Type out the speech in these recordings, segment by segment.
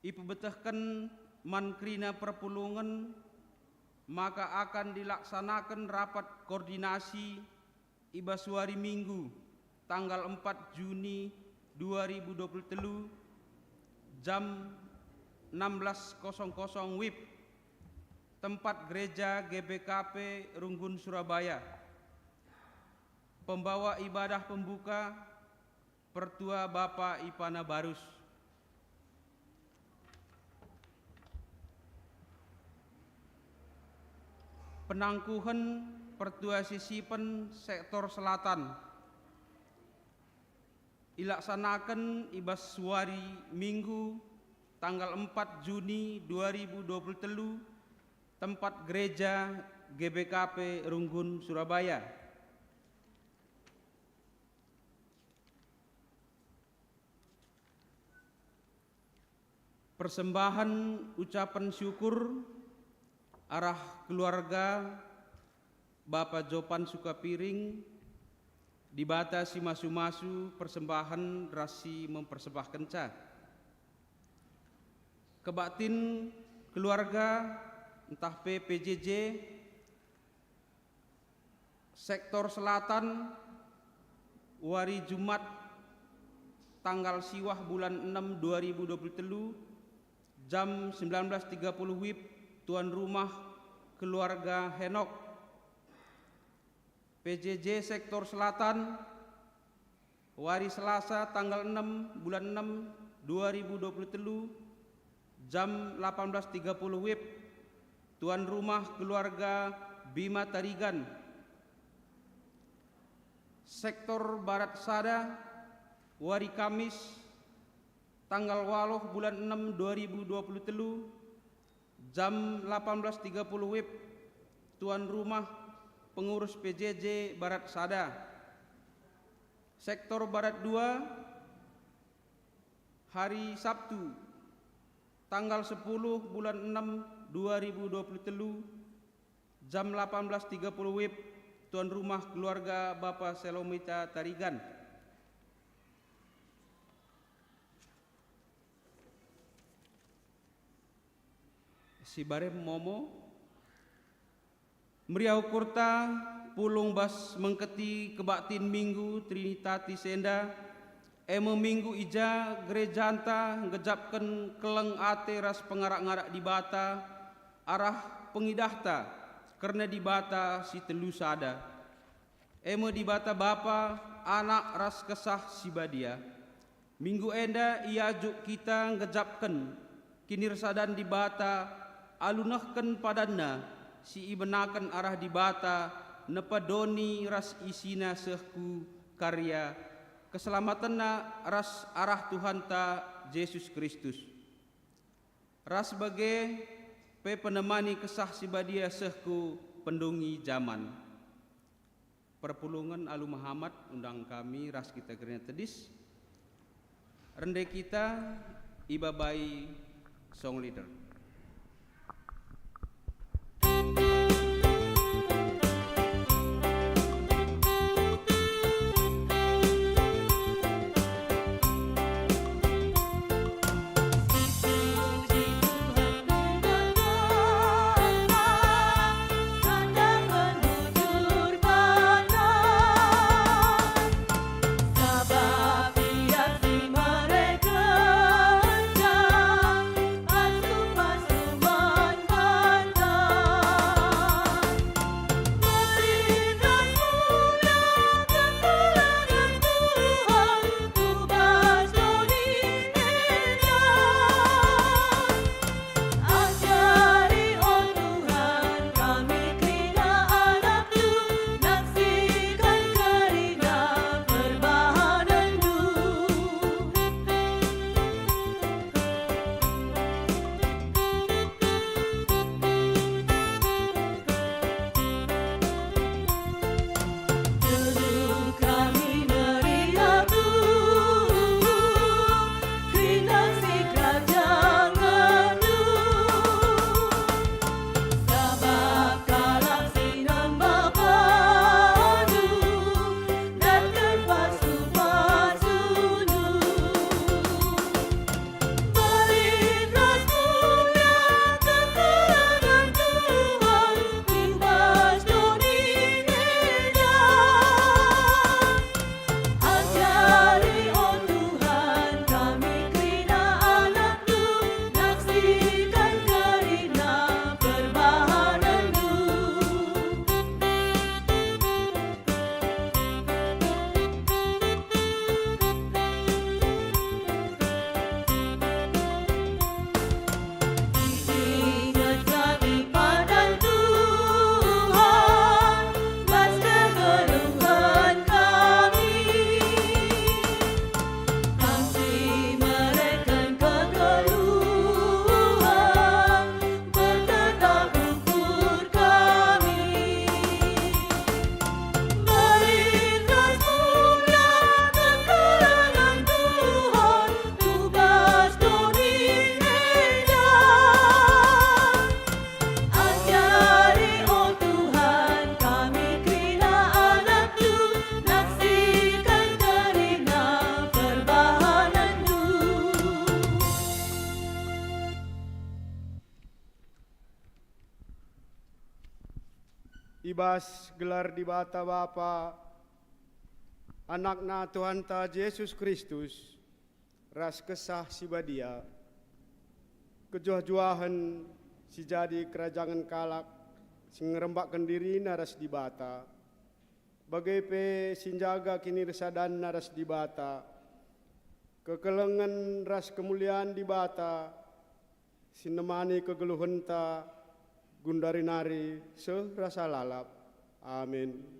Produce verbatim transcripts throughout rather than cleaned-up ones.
Ipebetehken man kerina perpulungen maka akan dilaksanaken rapat koordinasi i bas wari Minggu, tanggal empat Juni dua ribu dua puluh telu, jam enam belas kosong kosong wib, tempat Gereja G B K P Runggun, Surabaya. Pembawa ibadah pembuka, Pertua Bapa Ipana Barus. Penangkuhen Pertua Sisipen Sektor Selatan ilaksanaken i bas wari Minggu, tanggal empat Juni dua ribu dua puluh telu, tempat Gereja G B K P Runggun, Surabaya. Persembahen ucapen syukur arah keluarga Bapa Jopan Sukapiring, Dibata si masu-masu persembahen ras si mempersembahkenca. Kebaktin keluarga ntah pe P J J Sektor Selatan, wari Jumat, tanggal siwah bulan enem dua ribu dua puluh telu, jam sembilan belas tiga puluh wib, tuan rumah keluarga Henok. P J J Sektor Selatan, wari Selasa, tanggal enem bulan enem dua ribu dua puluh telu, jam delapan belas tiga puluh wib, tuan rumah keluarga Bima Tarigan. Sektor Barat Sada, wari Kamis, tanggal waluh bulan enem dua ribu dua puluh telu, jam delapan belas tiga puluh wib, tuan rumah pengurus P J J Barat Sada. Sektor Barat Dua, hari Sabtu, tanggal sepuluh bulan enem dua ribu dua puluh telu, jam delapan belas tiga puluh wib, tuan rumah keluarga Bapa Selomita Tarigan. Si barem momo, meriah ukurta pulung bas mengketi kebaktin Minggu Trinitatis enda, e me Minggu i ja gerejanta nggejapken keleng ate ras pengarak-ngarak Dibata arah pengidahta kerna Dibata si telu sada, e me Dibata Bapa, Anak, ras Kesah Si Badia. Minggu enda iajuk kita nggejapken kinirsadan Dibata alu nehken padanNa si ibenaken arah Dibata nepa doni ras isina seh ku karya keselamatenNa ras arah Tuhanta Jesus Kristus, ras bage pe penemani Kesah Si Badia seh ku pendungi jaman. Perpulungen alu mehamat undang kami ras kita kerina tedis. Rende kita ibabai song leader. I bas gelar Dibata Bapa, AnakNa Tuhanta Jesus Kristus, ras Kesah Si Badia, kejuah-juahen si jadi kerajangen kalak si ngerembakken dirina ras Dibata, bage pe si njaga kinirasadanna ras Dibata, kekelengen ras kemulian Dibata, si nemani kegeluhenta, gundari nari seh rasa lalap. Amin.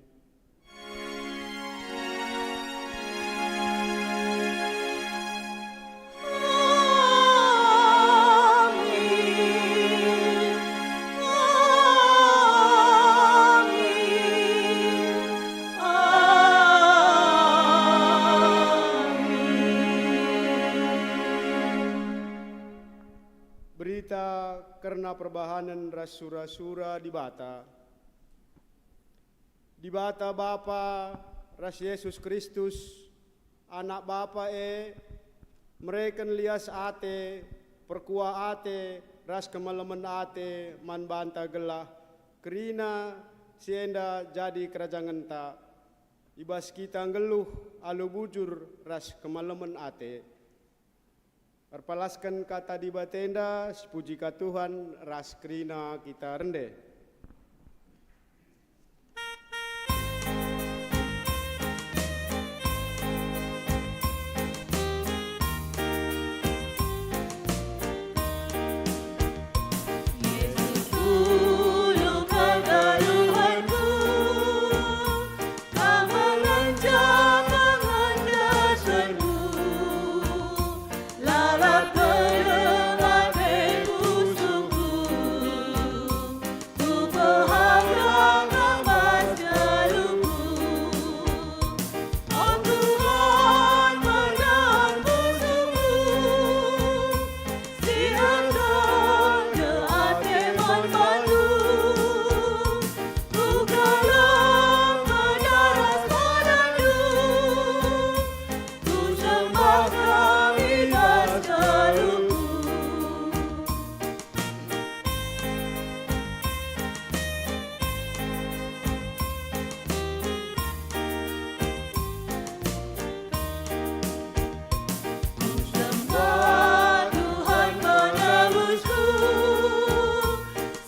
Berita kerna perbahanen ras sura-sura Dibata. Dibata Bapa ras Jesus Kristus, Anak Bapa e, mereken lias ate, perkuah ate, ras kemalemen ate man banta gelah kerina si enda jadi kerajangenta. I bas kita nggeluh alu bujur ras kemalemen ate. Erpalasken kata Dibata enda, sipuji ka Tuhan, ras kerina kita rende. Yesus, ulu kegeluhenku, Kam melenja pengendasenku, lalap keleng ate pusuhku, kupehaga Kam bas geluhku. O Tuhan, pernehan pusuhku, si erkende ate man bandu, kukelenga ras padandu, kusembah Kam i bas geluhku. Kusembah Tuhan penebusku,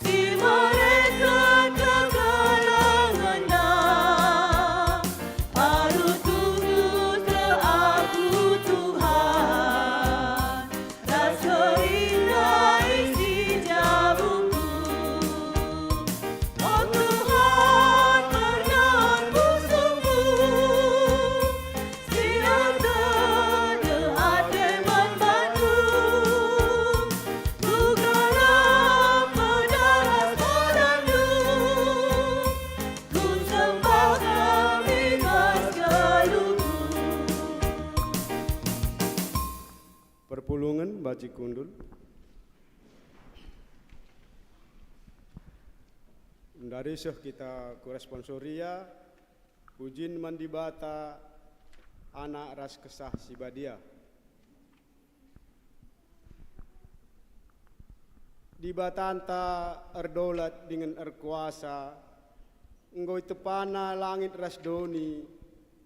si mereken kekelengenNa. Alu tundus aku, Tuhan, ras kerina isi jabungku. O Tuhan, pernehan pusuhku, si erkende ate man bandu, kukelenga ras padandu, kusembah Kam i bas geluhku. Perpulungen banci kundul. Ndari seh kita ku responsoria, pujin man Dibata, Anak ras Kesah Si Badia. Dibatanta erdolat dingen erkuasa, enggo itepana langit ras doni,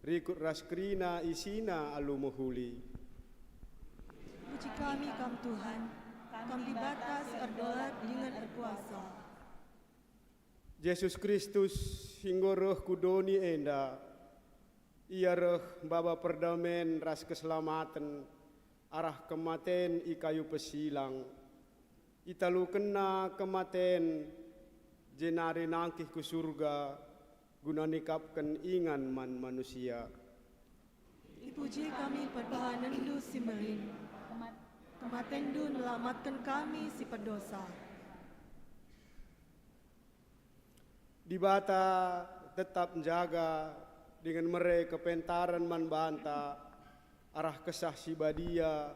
rikut ras kerina isina alu mehuli. Puji kami Kam, Tuhan, Kam Dibata si erdolat dingen erkuasa. Jesus Kristus si enggo reh ku doni enda. Ia reh maba perdamen ras keselamaten arah kematen i kayu pesilang. ItalukenNa kematen, jenari nangkih ku Surga guna nikapken ingan man manusia. Ipuji kami perbahanenNdu si mbelin. KematenNdu nelamatken kami si perdosa. Dibata tetap njaga dingen mere kepentaren man banta arah Kesah Si Badia,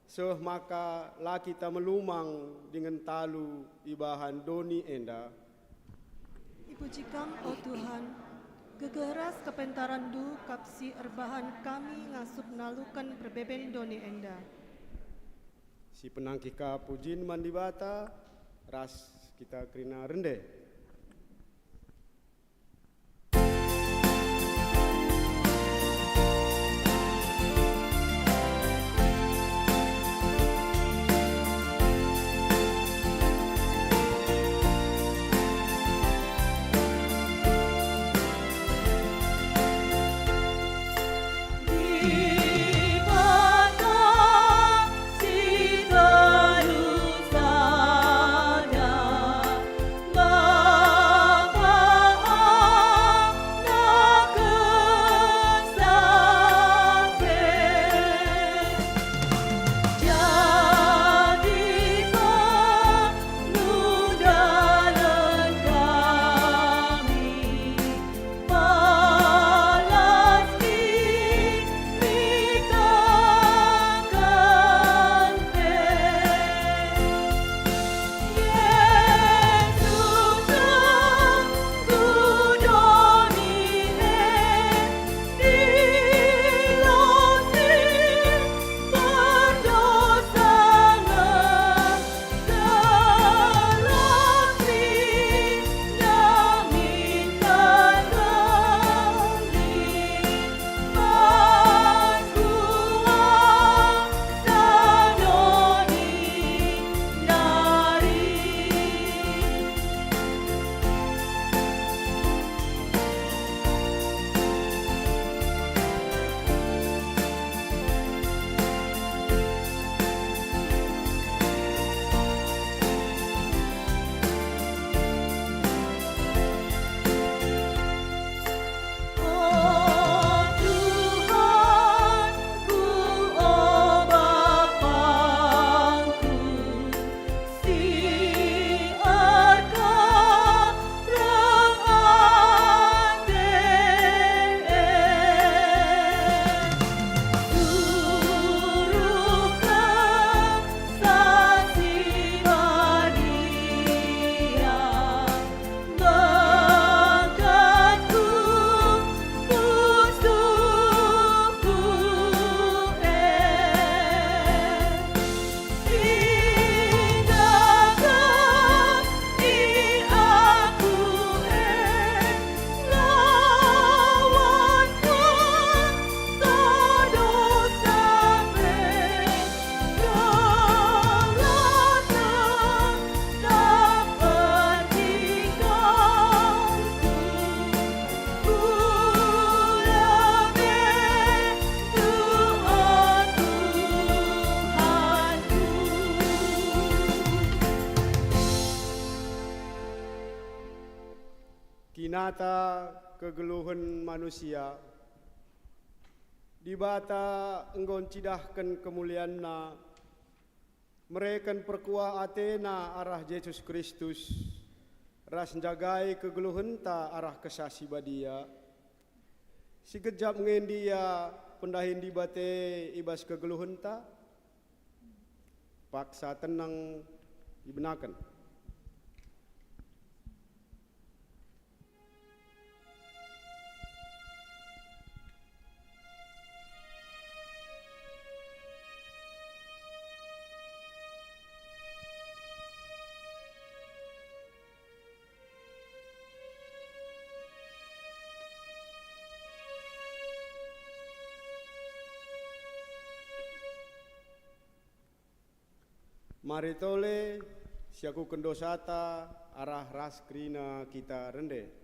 seh maka la kita melumang dingen talu ibahan doni enda. Ipuji Kam, o Tuhan, gegeh ras kepentaren-Ndu kap si erbahan kami ngasup naluken perbeben doni enda. Sipenangkih ka pujin man Dibata, ras kita kerina rende. Nata kegeluhen manusia, Dibata enggo ncidahken kemulianNa, mereken perkuah ateNa arah Jesus Kristus, ras njagai kegeluhenta arah Kesah Si Badia. Sigejap nge ndia pendahin Dibata i bas kegeluhenta? Paksa teneng ibenaken. Mari tole siakuken dosata arah ras kerina kita rende.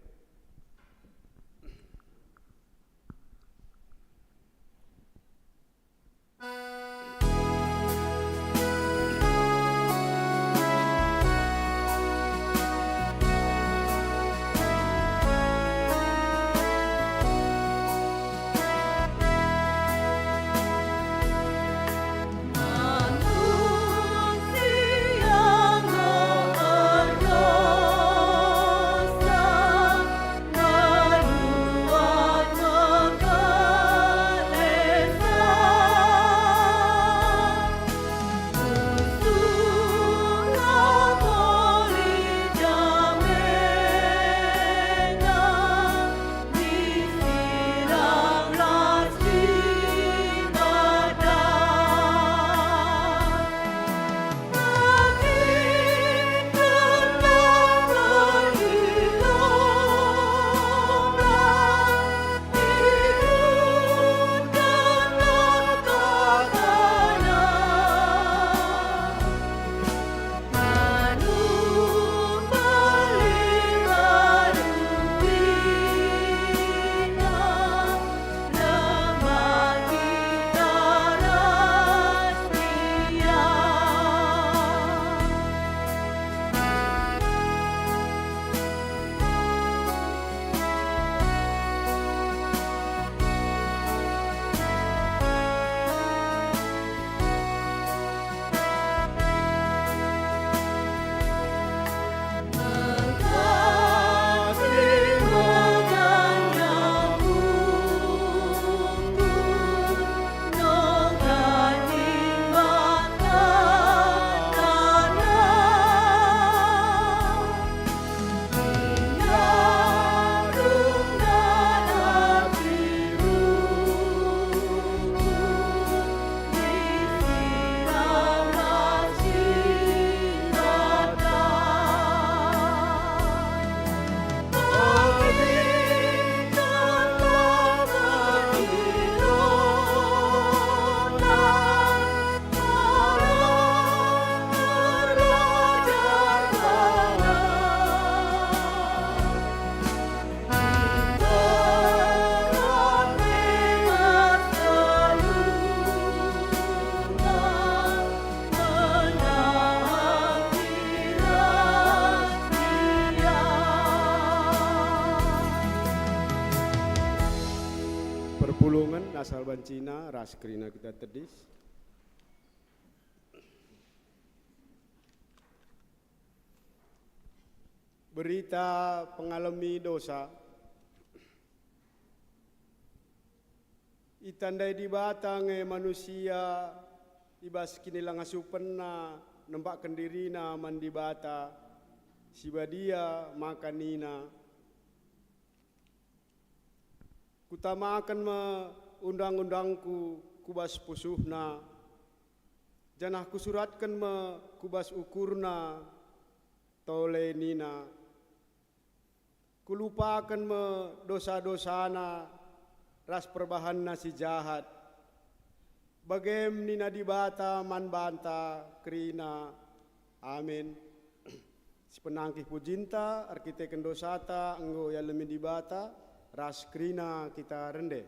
Perpulungen asal bancina ras kerina kita tedis. Berita pengalemi dosa. Itandai Dibata nge manusia i bas kinilangasupenna nembakken dirina man Dibata si Badia maka nina, "Kutamaken me undang-undangKu ku bas pusuhna, janah Kusuratken me ku bas ukurna." Tole nina, "Kulupaken me dosa-dosana ras perbahanna si jahat." Bagem nina Dibata man banta kerina, "Amin." Sipenangkih pujinta erkiteken dosata enggo ialemi Dibata ras kerina kita rende.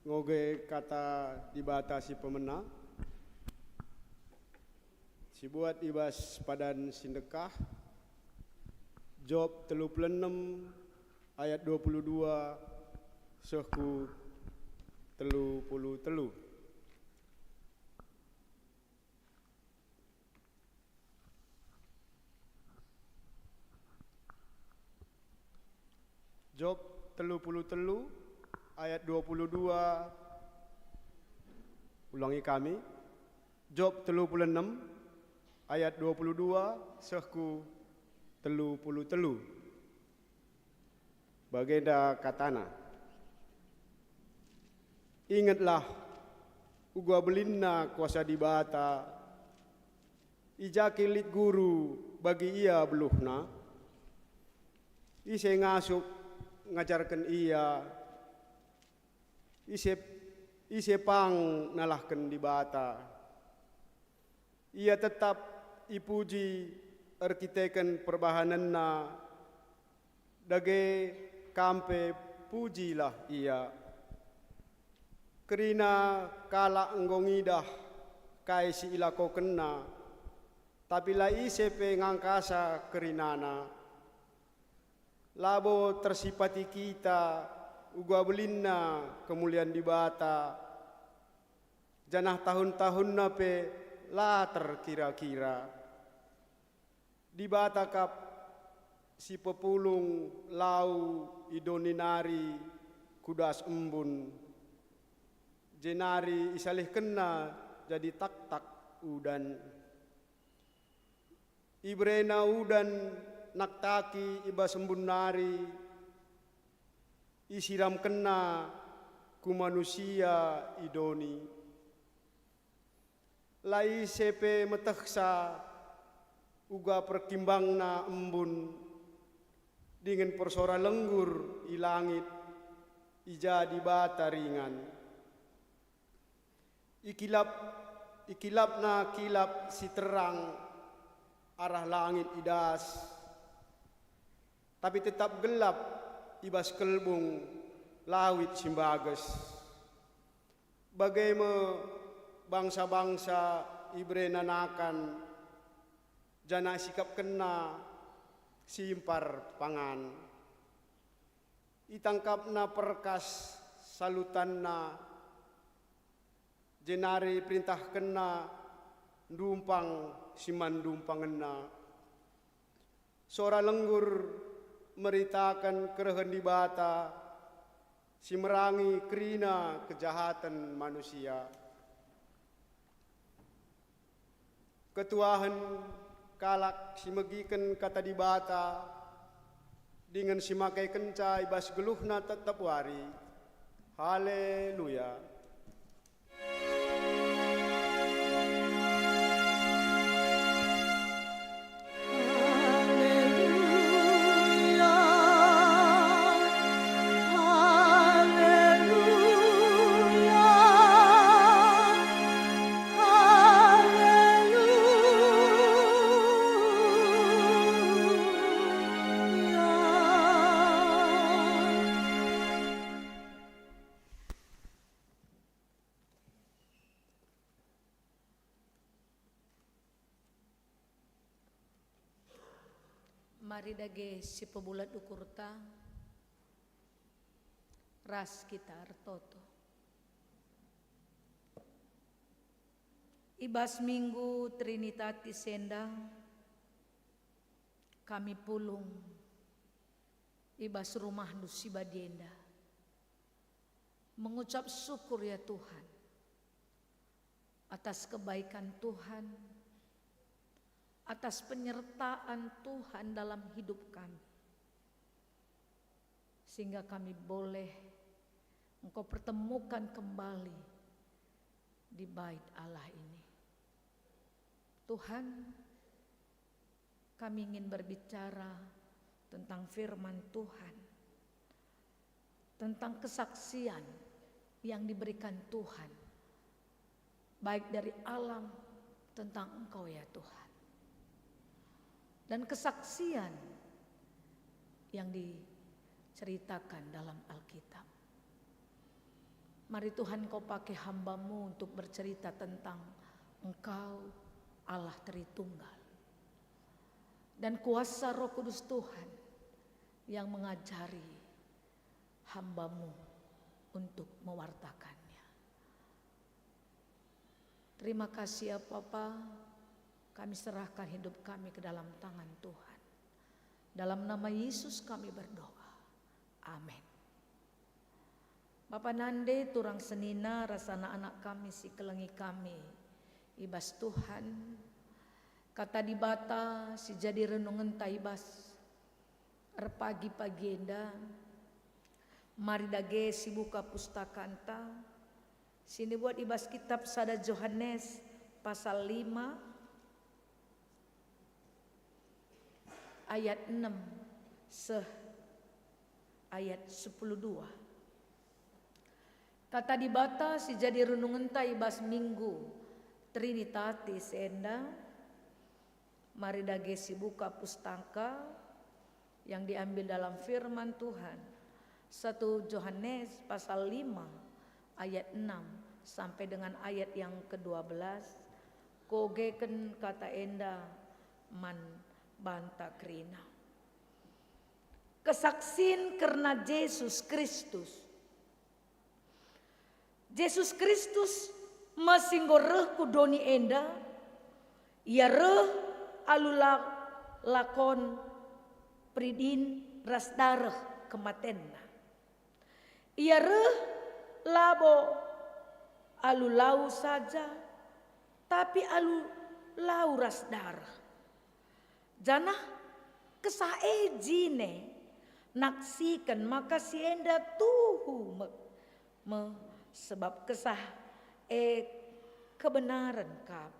Ngoge kata Dibata si pemena, sibuat i bas padan si ndekah, Job telu puluh enem ayat dua puluh dua seh ku telu puluh telu. Job telu puluh telu ayat dua puluh dua, ulangi kami, Job telu puluh enem ayat dua puluh dua seh ku telu puluh telu. Bagenda katana, "Ingetlah uga belinna kuasa Dibata, i ja kin lit guru bagi ia beluhna, ise ngasup ngajarken ia, ise, ise pang nalahken Dibata. Ia tetap ipuji erkiteken perbahanenna, dage kam pe pujilah ia. Kerina kalak enggo ngidah kai si ilakokenna, tapi la ise pe ngangkasa kerinana. Labo tersipati kita uga belinna kemulian Dibata, janah tahun-tahunna pe la terkira-kira. Dibata kap si pepulung lau i doni nari ku das embun, jenari isalihkenna jadi taktak udan. Iberena udan naktaki i bas embun nari, isiramkenna ku manusia i doni. La ise pe metehsa uga perkimbangna embun, dingen persora lenggur i langit, i ja Dibata ringan. Ikilap, ikilapna kilap si terang arah langit i das, tapi tetap gelap i bas kelbung lawit si mbages. Bage me bangsa-bangsa iberena nakan, janah isikapkenna simpar pangan. Itangkapna perkas salutanna, jenari perintahkenna ndumpang si man ndumpangenna. Sora lenggur meritaken kerehen Dibata si merangi kerina kejahaten manusia. Ketuahen kalak si megiken kata Dibata dingen si makaikenca i bas geluhna tep-tep wari. Haleluya! Mari dage sipebulat ukurta, ras kita ertoto. I bas Minggu Trinitatis enda, kami pulung i bas rumahNdu si badia enda, mengucap syukur, ya Tuhan, atas kebaikan Tuhan, atas penyertaan Tuhan dalam hidup kami, sehingga kami boleh Engkau pertemukan kembali di Bait Allah ini. Tuhan, kami ingin berbicara tentang firman Tuhan, tentang kesaksian yang diberikan Tuhan, baik dari alam tentang Engkau, ya Tuhan, dan kesaksian yang diceritakan dalam Alkitab. Mari Tuhan, Kau pakai hamba-Mu untuk bercerita tentang Engkau, Allah Tritunggal. Dan kuasa Roh Kudus Tuhan yang mengajari hamba-Mu untuk mewartakannya. Terima kasih ya Bapa, kami serahkan hidup kami ke dalam tangan Tuhan. Dalam nama Yesus kami berdoa. Amin. Bapa nande, turang senina, ras anak-anak kami si kelengi kami i bas Tuhan, Kata Dibata si jadi renungenta i bas erpagi-pagi enda, mari dage sibuka pustakanta, si nibuat i bas kitab sada Johanes pasal lima ayat enam seh ayat sepuluh dua. Kata Dibata si jadi renungenta i bas Minggu Trinitatis enda, mari dage sibuka pustaka yang diambil dalam firman Tuhan, satu Johanes pasal lima ayat enam sampai dengan ayat yang kedua belas, kogeken kata enda man banta kerina. Kesaksin kerna Jesus Kristus. Jesus Kristus me si enggo reh ku doni enda. Ia reh alu la-, lakon peridin ras dareh kematenNa. Ia reh labo alu lau saja, tapi alu lau ras dareh. Janah Kesah e jine naksiken maka si enda tuhu me, me, sebab Kesah e kebenaren kap.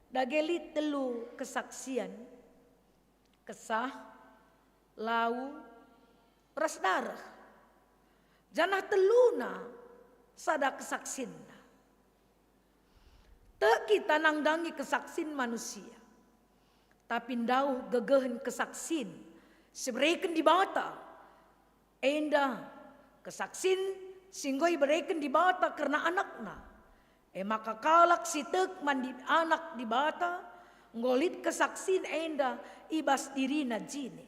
Dage lit telu kesaksian: Kesah, lau, ras dareh. Janah teluna sada kesaksinna. Tek kita nandangi kesaksin manusia, tapi ndauh gegehen kesaksin si ibereken Dibata. Enda kesaksin si enggo ibereken Dibata kerna AnakNa. E maka kalak si tek man di-, Anak Dibata enggo lit kesaksin enda i bas dirina jine.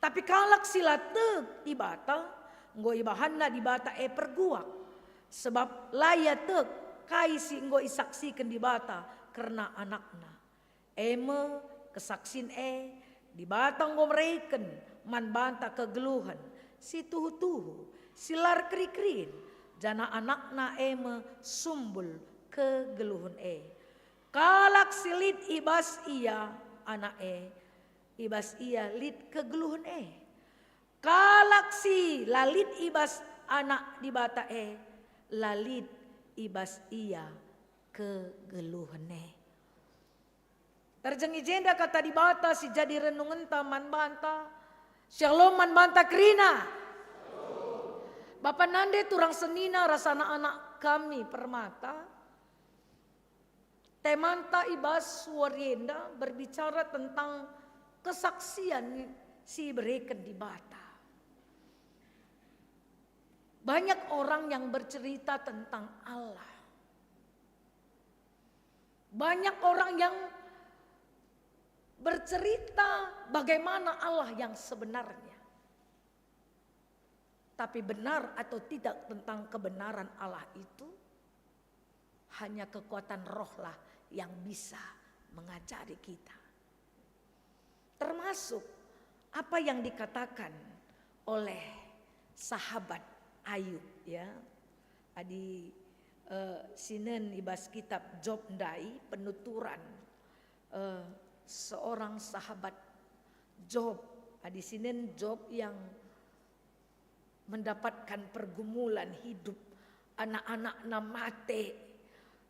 Tapi kalak si la tek Dibata, enggo ibahanna Dibata e perguak, sebab la ia tek kai si enggo isaksiken Dibata kerna AnakNa. E me kesaksin e, Dibata enggo mereken man banta kegeluhen si tuhu-tuhu, si la erkeri-kerin, janah AnakNa e me sumbul kegeluhen e. Kalak si lit i bas Ia, Anak e, i bas ia lit kegeluhen e. Kalak si la lit i bas Anak Dibata e, la lit i bas ia kegeluhen e. Terjeng i jenda kata Dibata si jadi renungenta man banta. Shalom man banta kerina. Bapa nande turang senina ras anak-anak kami permata. Temanta i bas wari enda berbicara tentang kesaksian si ibereken Dibata. Banyak orang yang bercerita tentang Allah. Banyak orang yang bercerita bagaimana Allah yang sebenarnya. Tapi benar atau tidak tentang kebenaran Allah itu, hanya kekuatan rohlah yang bisa mengajari kita. Termasuk apa yang dikatakan oleh sahabat Ayub, ya. Adi, eh, sinen i bas kitab Job ndai, penuturan, eh, seorang sahabat Job. Adi sinen Job yang mendapatkan pergumulan hidup, anak-anakna mate,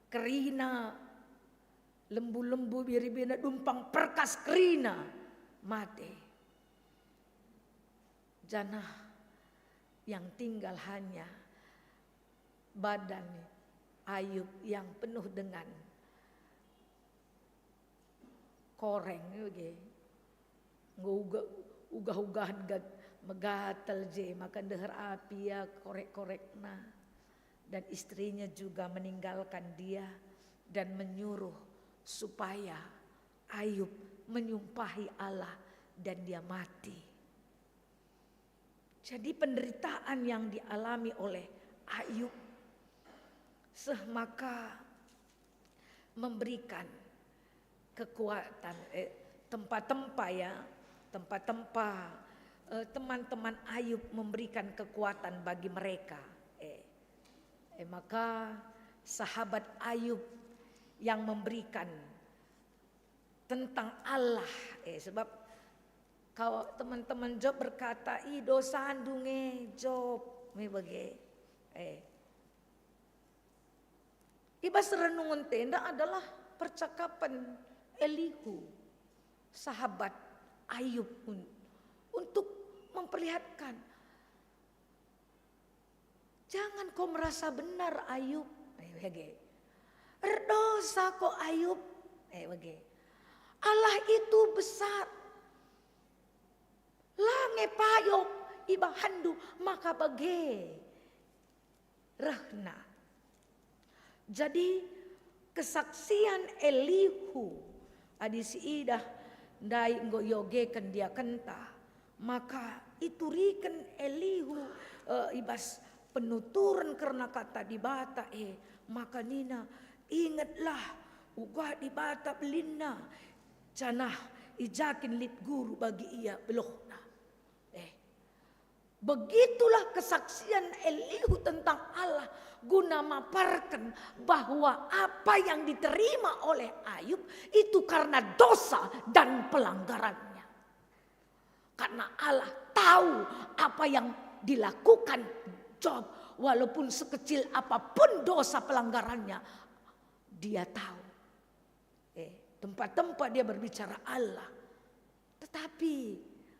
kerina, lembu-lembu biri-birina dumpang perkas kerina mate. Janah yang tinggal hanya badan Ayub yang penuh dengan koreng, bage. Enggo uga-, ugah-ugahen gag-, megatel je, maka ndeher api ia korek-korekna. Dan istrinya juga meninggalkan dia dan menyuruh supaya Ayub menyumpahi Allah dan dia mati. Jadi penderitaan yang dialami oleh Ayub seh maka memberikan kekuatan, eh, tempa-tempa ya, tempa-tempa, eh, teman-teman Ayub memberikan kekuatan bagi mereka. Eh, eh, maka sahabat Ayub yang memberikan tentang Allah, eh, sebab kau teman-teman Job berkata, "Ih, dosandu nge, Job," me bage. Eh, I bas renungenta enda adalah percakapen Elihu, sahabat Ayub, un-, untuk memperlihatkan, "Jangan kau merasa benar, Ayub." Eh, bage. "Erdosa ko, Ayub." Eh, bage. "Allah itu besar. La nge payo ibahanndu maka bage rehna." Jadi, kesaksian Elihu, adi siidah ndai enggo iogeken diakenta, maka ituriken Elihu, eh, i bas penuturen kerna kata Dibata e, maka nina, "Ingetlah, uga Dibata belinna, janah i ja kin lit guru bagi ia beluhna." Eh, Begitulah kesaksian Elihu tentang Allah guna maparken bahwa apa yang diterima oleh Ayub itu karena dosa dan pelanggarannya. Karena Allah tahu apa yang dilakukan Job, walaupun sekecil apapun dosa pelanggarannya, Dia tahu. Eh, tempa-tempa dia berbicara Allah. Tetapi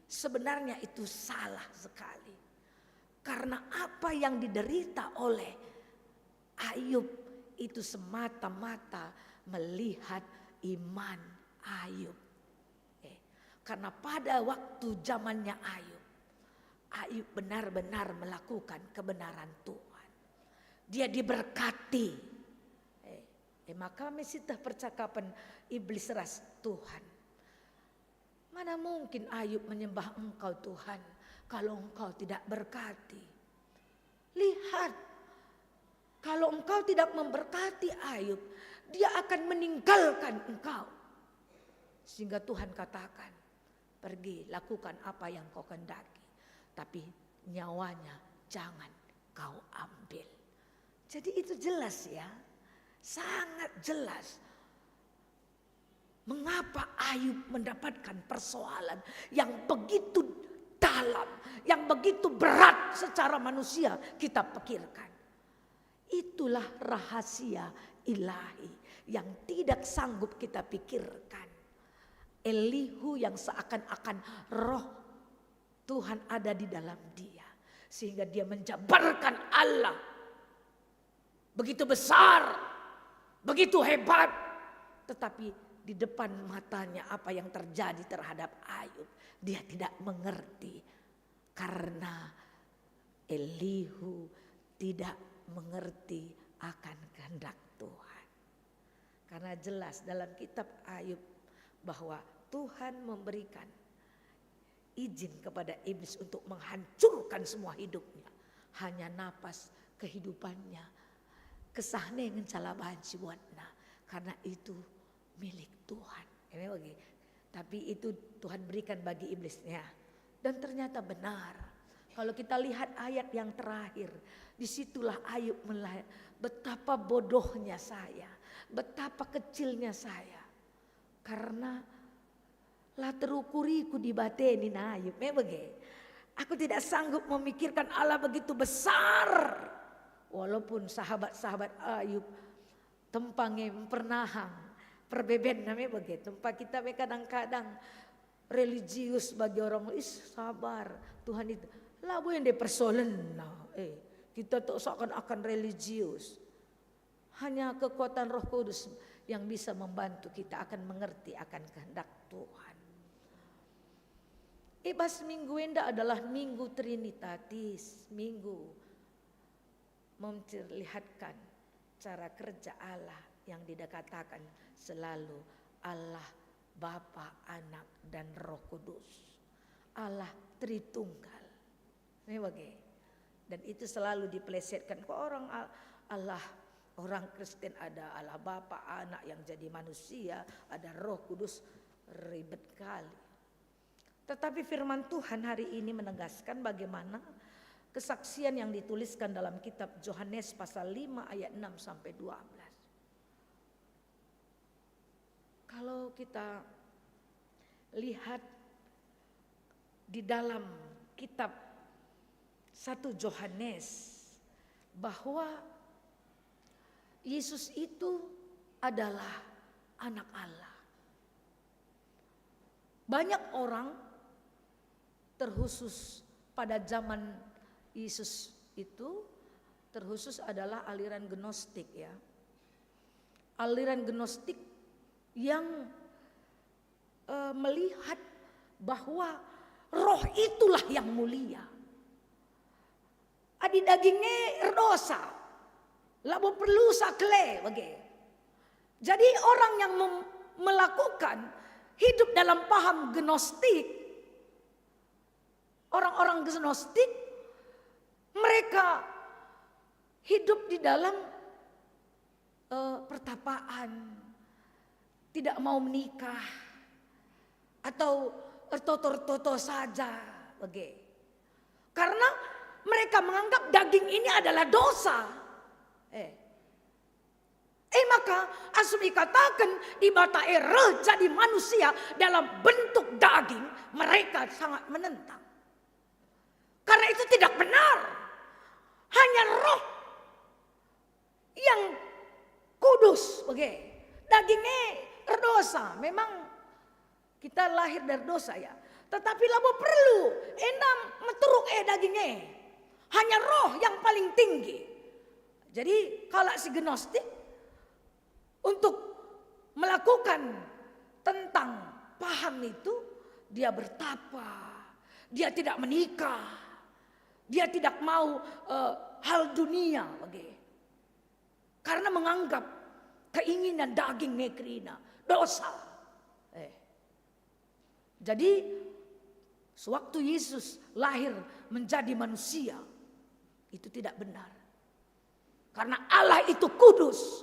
sebenarnya itu salah sekali. Karena apa yang diderita oleh Ayub itu semata-mata melihat iman Ayub. Eh, karena pada waktu zamannya Ayub, Ayub benar-benar melakukan kebenaran Tuhan. Dia diberkati. Eh, eh, maka mesiteh percakapen Iblis ras Tuhan. "Mana mungkin Ayub menyembah Engkau, Tuhan, kalau Engkau tidak berkati? Lihat, kalau Engkau tidak memberkati Ayub, dia akan meninggalkan Engkau." Sehingga Tuhan katakan, "Pergi, lakukan apa yang kau kehendaki, tapi nyawanya jangan kau ambil." Jadi itu jelas ya, sangat jelas. Mengapa Ayub mendapatkan persoalan yang begitu dalam, yang begitu berat secara manusia kita pikirkan? Itulah rahasia ilahi yang tidak sanggup kita pikirkan. Elihu yang seakan-akan roh Tuhan ada di dalam dia, sehingga dia menjabarkan Allah begitu besar, begitu hebat, tetapi di depan matanya apa yang terjadi terhadap Ayub, dia tidak mengerti karena Elihu tidak mengerti akan kehendak Tuhan. Karena jelas dalam kitab Ayub bahwa Tuhan memberikan izin kepada iblis untuk menghancurkan semua hidupnya. Hanya napas kehidupannya, kesahne ngenca la banci buatna, karena itu milik Tuhan. Ini bagi. Tapi itu Tuhan berikan bagi iblisnya. Dan ternyata benar. Kalau kita lihat ayat yang terakhir, disitulah Ayub melihat betapa bodohnya saya, betapa kecilnya saya. Karena la terukuriku Dibata nina Ayub, me bage. Aku tidak sanggup memikirkan Allah begitu besar. Walaupun sahabat-sahabat Ayub tempa nge mpernahang perbebenna me bage. Tempa kita me kadang-kadang religius bagi orang, "Is, sabar, Tuhan itu." Labo enda persoalenna. Eh, kita tuh seakan-akan religius. Hanya kekuatan Roh Kudus yang bisa membantu kita akan mengerti akan kehendak Tuhan. I bas minggu enda adalah minggu Trinitatis, minggu Memperlihatkan cara kerja Allah yang dikatakan selalu Allah Bapa, Anak, dan Roh Kudus. Allah Tritunggal. Ini bage. Dan itu selalu dipelesetkan. Kok orang Al-, Allah, orang Kristen ada Allah Bapa, Anak yang jadi manusia, ada Roh Kudus, ribet kali. Tetapi firman Tuhan hari ini menegaskan bagaimana kesaksian yang dituliskan dalam kitab Yohanes pasal lima ayat enam sampai dua belas. Kalau kita lihat di dalam kitab satu Yohanes, bahwa Yesus itu adalah Anak Allah. Banyak orang, terkhusus pada zaman Yesus itu, terkhusus adalah aliran Gnostik, ya. Aliran Gnostik yang, eh, melihat bahwa Roh itulah yang mulia. Adi daging e erdosa, labo perlu sakle bage. Jadi orang yang mem-, melakukan hidup dalam paham Gnostik, orang-orang Gnostik, mereka hidup di dalam, eh, pertapaan, tidak mau menikah, atau ertoto-ertoto saja, bage. Karena mereka menganggap daging ini adalah dosa. Eh. Eh, maka asum ikataken Dibata e reh jadi manusia dalam bentuk daging, mereka sangat menentang. Karena itu tidak benar. Hanya Roh yang kudus, bage. Daging e erdosa. Memang kita lahir dari dosa, ya. Tetapi labo perlu enda meteruk e daging e. Hanya Roh yang paling tinggi. Jadi, kalak si Gnostik untuk melakukan tentang paham itu, dia bertapa, dia tidak menikah, dia tidak mau, eh, hal dunia, bage. Karena menganggap keinginan daging e kerina dosa. Eh. Jadi, sewaktu Yesus lahir menjadi manusia, itu tidak benar. Karena Allah itu kudus.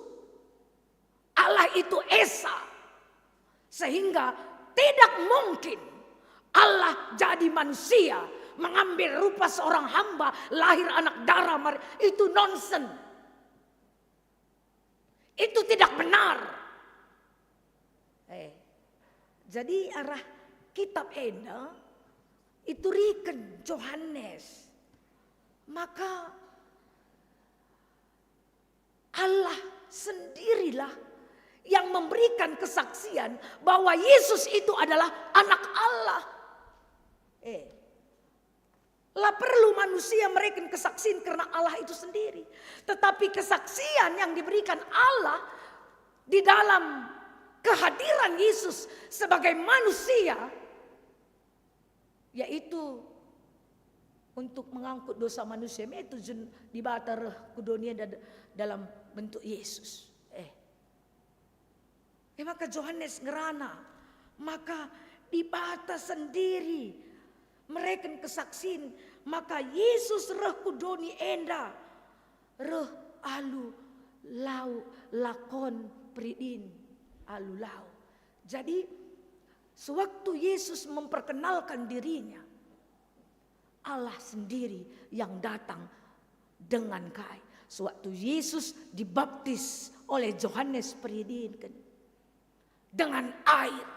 Allah itu esa. Sehingga tidak mungkin Allah jadi manusia, mengambil rupa seorang hamba, lahir anak dara, mar-, itu nonsen. Itu tidak benar. Eh, jadi arah kitab enda ituriken Johanes. Maka Allah sendirilah yang memberikan kesaksian bahwa Yesus itu adalah Anak Allah. Eh, la perlu manusia mereken kesaksian karena Allah itu sendiri. Tetapi kesaksian yang diberikan Allah di dalam kehadiran Yesus sebagai manusia, yaitu untuk mengangkut dosa manusia. Me tujun Dibata reh ku doni enda dalam bentuk Yesus. Eh. E maka Johanes ngerana, maka Dibata sendiri mereken kesaksin, maka Yesus reh ku doni enda, reh alu lau lakon peridin, alu lau. Jadi, sewaktu Yesus memperkenalkan dirinya, Allah sendiri yang datang dengan kai. Sewaktu Yesus dibaptis oleh Johanes Peridin dengan air,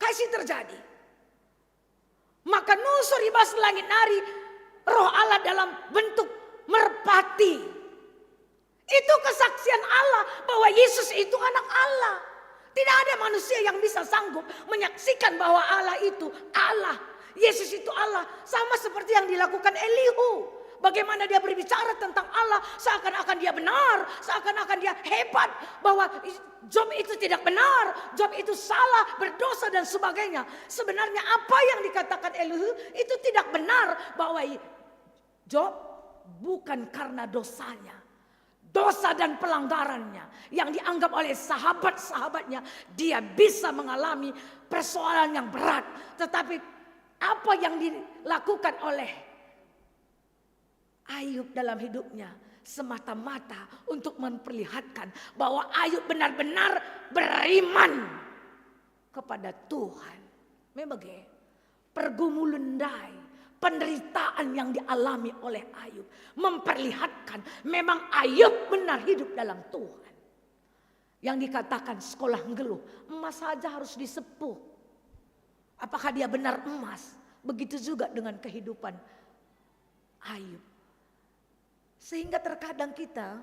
kai si terjadi? Maka nusur i bas langit nari Roh Allah dalam bentuk merpati. Itu kesaksian Allah bahwa Yesus itu Anak Allah. Tidak ada manusia yang bisa sanggup menyaksikan bahwa Allah itu Allah. Yesus itu Allah, sama seperti yang dilakukan Elihu. Bagaimana dia berbicara tentang Allah, seakan-akan dia benar, seakan-akan dia hebat, bahwa Job itu tidak benar, Job itu salah, berdosa, dan sebagainya. Sebenarnya apa yang dikatakan Elihu itu tidak benar, bahwa i-, Job Bukan karena dosanya, dosa dan pelanggarannya yang dianggap oleh sahabat-sahabatnya, dia bisa mengalami persoalan yang berat. Tetapi apa yang dilakukan oleh Ayub dalam hidupnya semata-mata untuk memperlihatkan bahwa Ayub benar-benar beriman kepada Tuhan. Memang bage, pergumulan ndai, penderitaan yang dialami oleh Ayub memperlihatkan memang Ayub benar hidup dalam Tuhan. Yang dikatakan sekolah nggeluh, emas saja harus disepuh. Apakah dia benar emas? Begitu juga dengan kehidupan Ayub. Sehingga terkadang kita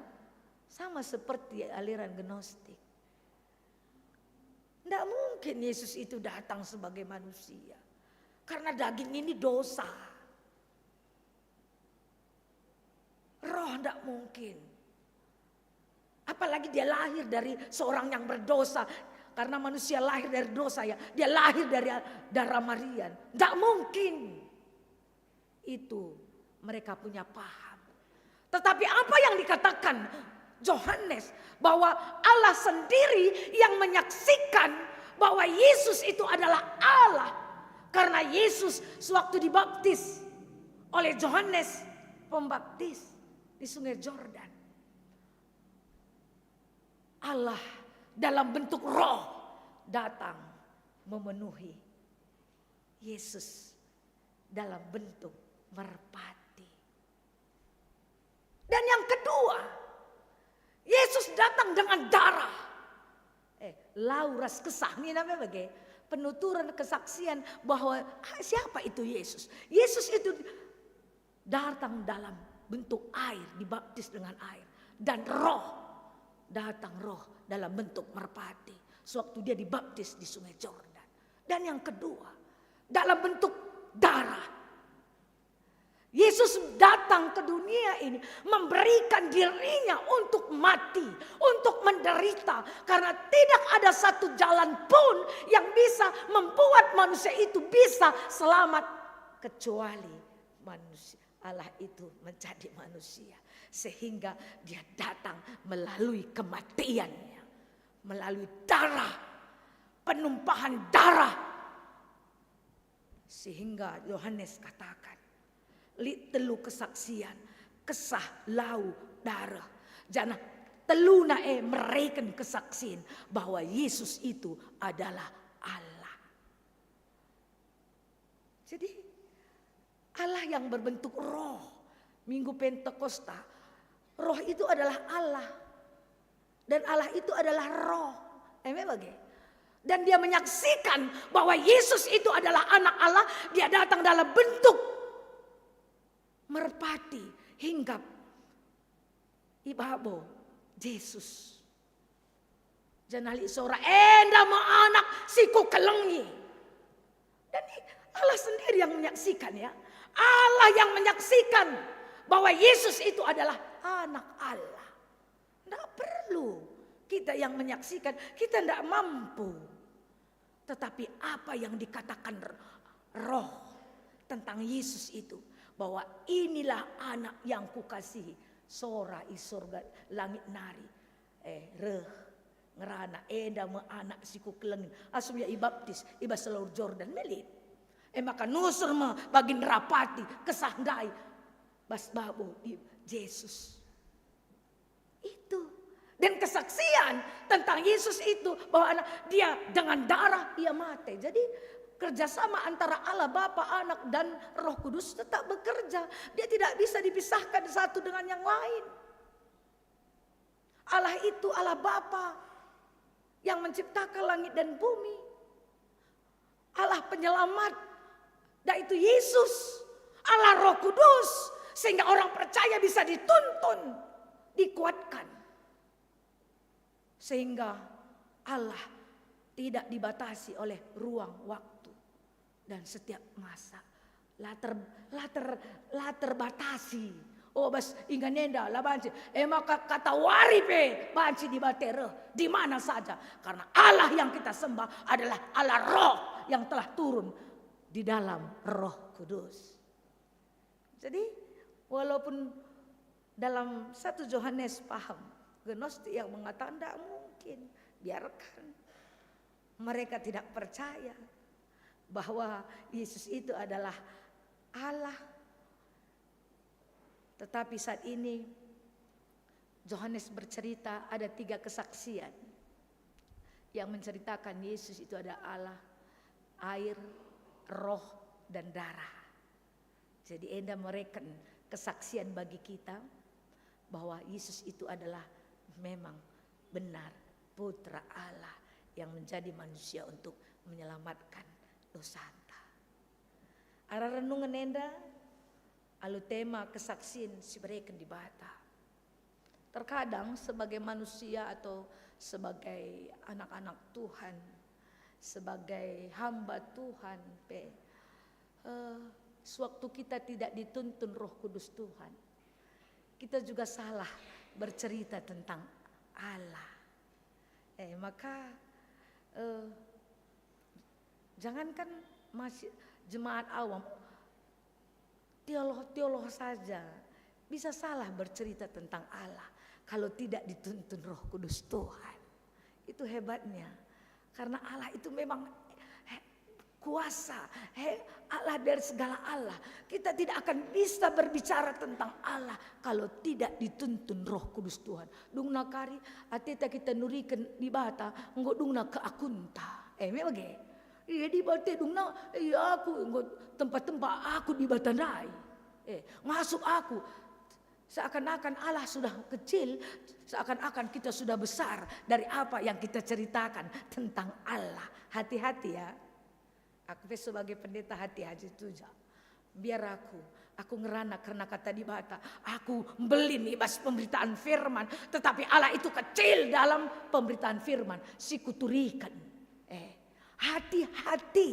sama seperti aliran Gnostik. Ndak mungkin Yesus itu datang sebagai manusia. Karena daging ini dosa. Roh ndak mungkin. Apalagi dia lahir dari seorang yang berdosa. Karena manusia lahir dari dosa, ya. Dia lahir dari darah Marian. Ndak mungkin. Itu mereka punya paham. Tetapi apa yang dikatakan Yohanes, bahwa Allah sendiri yang menyaksikan bahwa Yesus itu adalah Allah. Karena Yesus sewaktu dibaptis oleh Yohanes Pembaptis di Sungai Jordan, Allah dalam bentuk roh datang memenuhi Yesus dalam bentuk merpati. Dan yang kedua, Yesus datang dengan darah. Eh, lau ras kesah, nina me bage. Penuturan kesaksian bahwa, ah, siapa itu Yesus? Yesus itu datang dalam bentuk air, dibaptis dengan air. Dan roh, datang roh dalam bentuk merpati. Sewaktu dia dibaptis di Sungai Jordan. Dan yang kedua, dalam bentuk darah. Yesus datang ke dunia ini memberikan dirinya untuk mati, untuk menderita. Karena tidak ada satu jalan pun yang bisa membuat manusia itu bisa selamat kecuali manusia, Allah itu menjadi manusia. Sehingga dia datang melalui kematiannya, melalui darah, penumpahan darah. Sehingga Yohanes katakan, lit telu kesaksian, kesah, lau, dareh. Janah teluna e mereken kesaksin bahwa Yesus itu adalah Allah. Jadi, Allah yang berbentuk roh. Minggu Pentakosta, roh itu adalah Allah. Dan Allah itu adalah roh. Amen bage? Dan dia menyaksikan bahwa Yesus itu adalah anak Allah. Dia datang dalam bentuk merpati, hinggap i babo Jesus. Janah lit sora, "Enda me anak si kukelengi." Dan i-, Allah sendiri yang menyaksikan, ya. Allah yang menyaksikan bahwa Yesus itu adalah anak Allah. Ndak perlu kita yang menyaksikan, kita ndak mampu. Tetapi apa yang dikatakan r-, roh tentang Yesus itu, bahwa inilah anak yang kukasihi, sora i sorga langit nari, eh, reh, ngerana, "Enda me anak si kukelengen." Asum ia ibaptis, i bas Laut Jordan, melit. E maka nusur me bagi nerapati kesah ndai bas babo i Jesus. Itu. Dan kesaksian tentang Yesus itu, bahwa anak, dia dengan darah, ia mate. Jadi, kerjasama antara Allah Bapa, Anak, dan Roh Kudus tetap bekerja. Dia tidak bisa dipisahkan satu dengan yang lain. Allah itu Allah Bapa yang menciptakan langit dan bumi. Allah Penyelamat, yaitu Yesus, Allah Roh Kudus, sehingga orang percaya bisa dituntun, dikuatkan. Sehingga Allah tidak dibatasi oleh ruang, waktu, dan setiap masa. La ter-, la ter-, la terbatasi. Oh, bas ingan enda la banci. E maka katawari pe banci Dibata reh di mana saja. Karena Allah yang kita sembah adalah Allah Roh yang telah turun di dalam Roh Kudus. Jadi, walaupun Dalam satu Yohanes paham, Gnostik yang mengatakan, "Tidak mungkin, biarkan." Mereka tidak percaya bahwa Yesus itu adalah Allah. Tetapi saat ini, Yohanes bercerita, ada tiga kesaksian yang menceritakan Yesus itu adalah Allah, air, roh, dan darah. Jadi enda mereken kesaksian bagi kita bahwa Yesus itu adalah memang benar Putra Allah yang menjadi manusia untuk menyelamatkan dosanta. Arah renungen enda alu tema kesaksian si bereken Dibata. Terkadang sebagai manusia atau sebagai anak-anak Tuhan, sebagai hamba Tuhan pe, eh, sewaktu kita tidak dituntun Roh Kudus Tuhan, kita juga salah bercerita tentang Allah. Eh, maka, eh, jangankan masih jemaat awam, teolog-teolog saja bisa salah bercerita tentang Allah kalau tidak dituntun Roh Kudus Tuhan. Itu hebatnya. Karena Allah itu memang, he, kuasa, he, Allah dari segala Allah. Kita tidak akan bisa berbicara tentang Allah kalau tidak dituntun Roh Kudus Tuhan. Dungna kari, ateta kita nuriken Dibata, enggo dungna ke akunta. Eh, me bage. Iya, Dibata dungna, iya, aku enggo tempa-tempa aku Dibata ndai. Eh, ngasup aku. Seakan-akan Allah sudah kecil, seakan-akan kita sudah besar dari apa yang kita ceritakan tentang Allah. Hati-hati ya. Aku pe sebagai pendeta hati-hati juga. Biar aku, aku ngerana kerna kata Dibata. Aku mbelin i bas pemberitaan firman, tetapi Allah itu kecil dalam pemberitaan firman. Si kuturiken. Eh, hati-hati,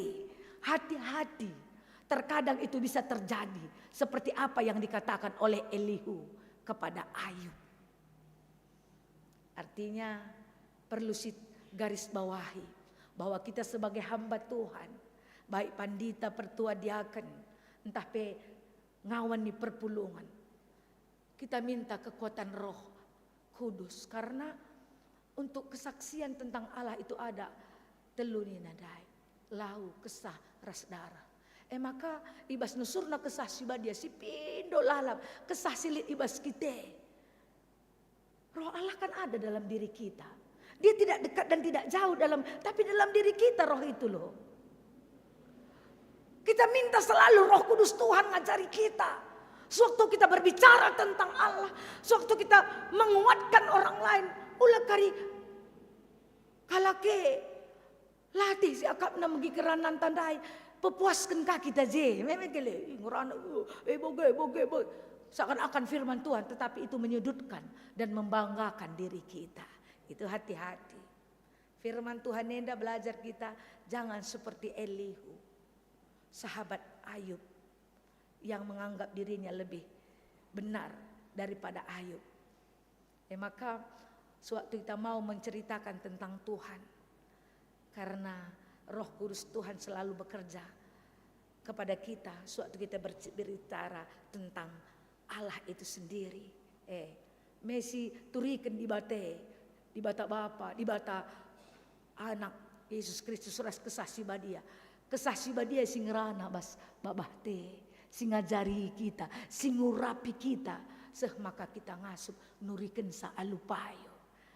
hati-hati. Terkadang itu bisa terjadi seperti apa yang dikatakan oleh Elihu kepada Ayub. Artinya, perlu si garis bawahi bahwa kita sebagai hamba Tuhan, baik pandita, pertua, diaken, ntah pe ngawan ni perpulungen, kita minta kekuatan Roh Kudus, karena untuk kesaksian tentang Allah itu ada telu nina ndai, lau, kesah, ras darah. E maka, i bas nusurna Kesah Si Badia si pindo lalap, kesah si lit i bas kita. Roh Allah kan ada dalam diri kita. Dia tidak dekat dan tidak jauh dalam, tapi dalam diri kita Roh itu loh. Kita minta selalu Roh Kudus Tuhan ngajari kita. Sewaktu kita berbicara tentang Allah, sewaktu kita menguatkan orang lain, ula kari kalak e latih si akapna megi kerananta ndai, pepuasken ka kita je, meme kele, ih, ngerana, eh, boge, boge, boge. Seakan-akan firman Tuhan, tetapi itu menyudutkan dan membanggakan diri kita. Itu hati-hati. Firman Tuhan enda belajar kita, jangan seperti Elihu, sahabat Ayub, yang menganggap dirinya lebih benar daripada Ayub. E maka, sewaktu kita mau menceritakan tentang Tuhan, karena Roh Kudus Tuhan selalu bekerja kepada kita, sewaktu kita berbicara tentang Allah itu sendiri. Eh, me si turiken Dibata, Dibata Bapa, Dibata Anak, Yesus Kristus ras Kesah Si Badia. Kesah Si Badia si ngerana bas babah te, si ngajari kita, si ngurapi kita, seh maka kita ngasup nurikensa alu payo.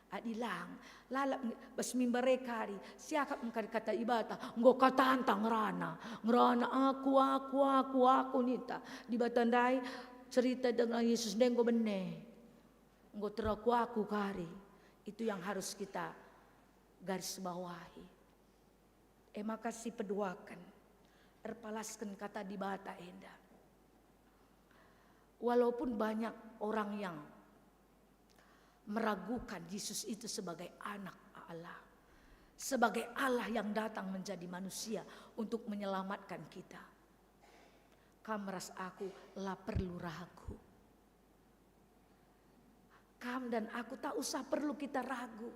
Adi lang, lalap nge-, bas mimbar e kari, siakap engka kata Dibata, enggo katanta ngerana, ngerana aku, aku, aku, aku ninta. Dibata ndai cerita dengan Yesus ndai enggo bene. Enggo teraku-aku kari. Itu yang harus kita garis bawahi. E maka si peduaken, erpalasken kata Dibata enda. Walaupun banyak orang yang meragukan Yesus itu sebagai Anak Allah, sebagai Allah yang datang menjadi manusia untuk menyelamatkan kita. Kam ras aku la perlu ragu. Kam dan aku tak usah perlu kita ragu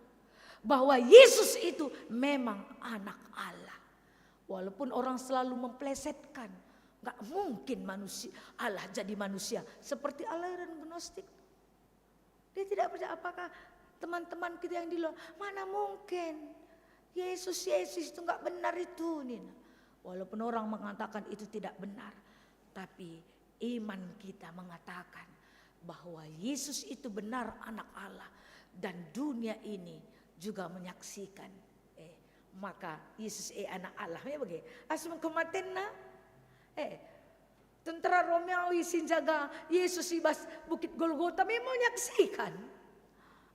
bahwa Yesus itu memang Anak Allah. Walaupun orang selalu memplesetkan, nggak mungkin manusia, Allah jadi manusia seperti aliran gnostik. Dia tidak percaya. Apakah teman-teman kita yang di luar, "Mana mungkin? Yesus, Yesus itu nggak benar itu," nina. Walaupun orang mengatakan itu tidak benar, tapi iman kita mengatakan bahwa Yesus itu benar Anak Allah, dan dunia ini juga menyaksikan. Eh, maka Yesus e Anak Allah, me bage. Asum kematenna, eh, tentara Romawi si njaga Yesus i bas Bukit Golgota me menyaksikan.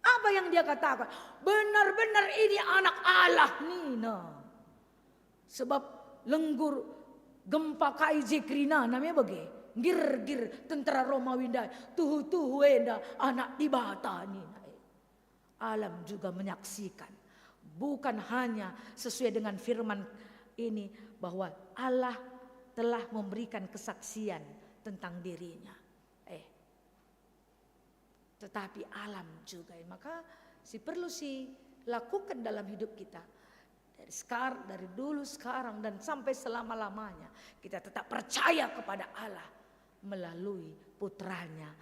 Apa yang dia katakan? "Benar-benar ini Anak Allah," nina. Sebab lenggur gempa kai je kerinana me bage. Nggir-nggir tentara Romawi ndai. "Tuhu-tuhu enda Anak Dibata," nina. Alam juga menyaksikan. Bukan hanya sesuai dengan firman ini, bahwa Allah telah memberikan kesaksian tentang dirinya. Eh, tetapi alam juga. Maka si perlu si lakukan dalam hidup kita, dari sekar-, dari dulu, sekarang, dan sampai selama-lamanya, kita tetap percaya kepada Allah melalui Putranya,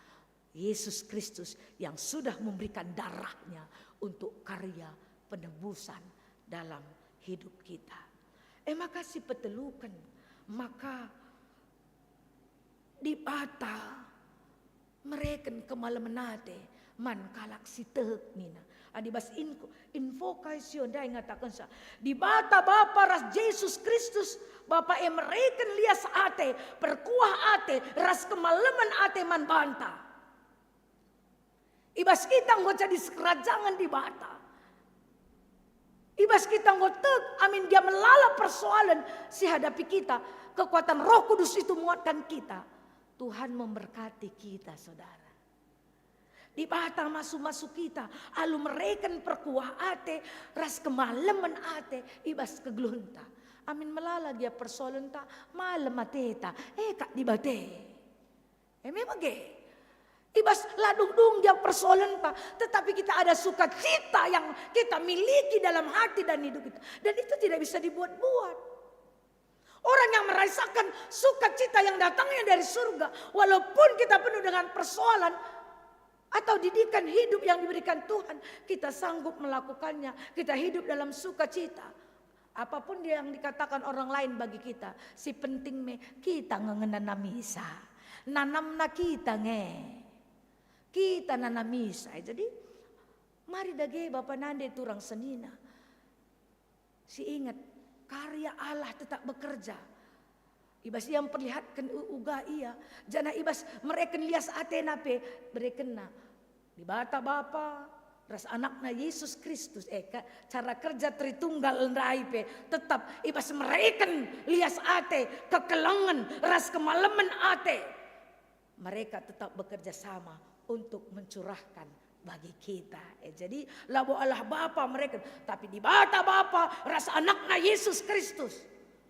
Yesus Kristus, yang sudah memberikan darahnya untuk karya penebusan dalam hidup kita. Eh, maka si peteluken, maka Dibata mereken kemalemen ate man kalak si tek nina. Adi bas inko-, invokasio ndai ngatakensa, Dibata Bapa ras Jesus Kristus, Bapa e mereken lias ate, perkuah ate, ras kemalemen ate man banta. I bas kita enggo jadi sekerajangen Dibata. I bas kita enggo tek, amin gia melala persoalen si hadapi kita, kekuatan Roh Kudus itu menguatkan kita. Tuhan memberkati kita, saudara. Dibata masu-masu kita, alu mereken perkuah ate ras kemalemen ate i bas kegeluhenta. Amin melala gia persoalenta, malem ateta, e kak Dibata. Eme bage. I bas la dung-dung gia persoalenta, tetapi kita ada sukacita yang kita miliki dalam hati dan hidup kita. Dan itu tidak bisa dibuat-buat. Orang yang merasakan sukacita yang datangnya dari surga, walaupun kita penuh dengan persoalan atau didikan hidup yang diberikan Tuhan, kita sanggup melakukannya. Kita hidup dalam sukacita. Apapun dia yang dikatakan orang lain bagi kita, si penting me kita nge-, ngenanamisa. Nanamna kita nge. Kita nanamisa. Jadi, mari dage bapa nande turang senina. Si inget, karya Allah tetap bekerja. I bas ia mperlihatken u-, uga ia, janah i bas mereken lias atena pe berekenna. Dibata Bapa ras Anakna Yesus Kristus, eh, ka-, cara kerja Tritunggal ndai pe tetap i bas mereken lias ate, kekelengen, ras kemalemen ate. Mereka tetap bekerja sama untuk mencurahkan bagi kita. Eh, jadi, labo Allah Bapa mereken, tapi Dibata Bapa ras Anakna Yesus Kristus.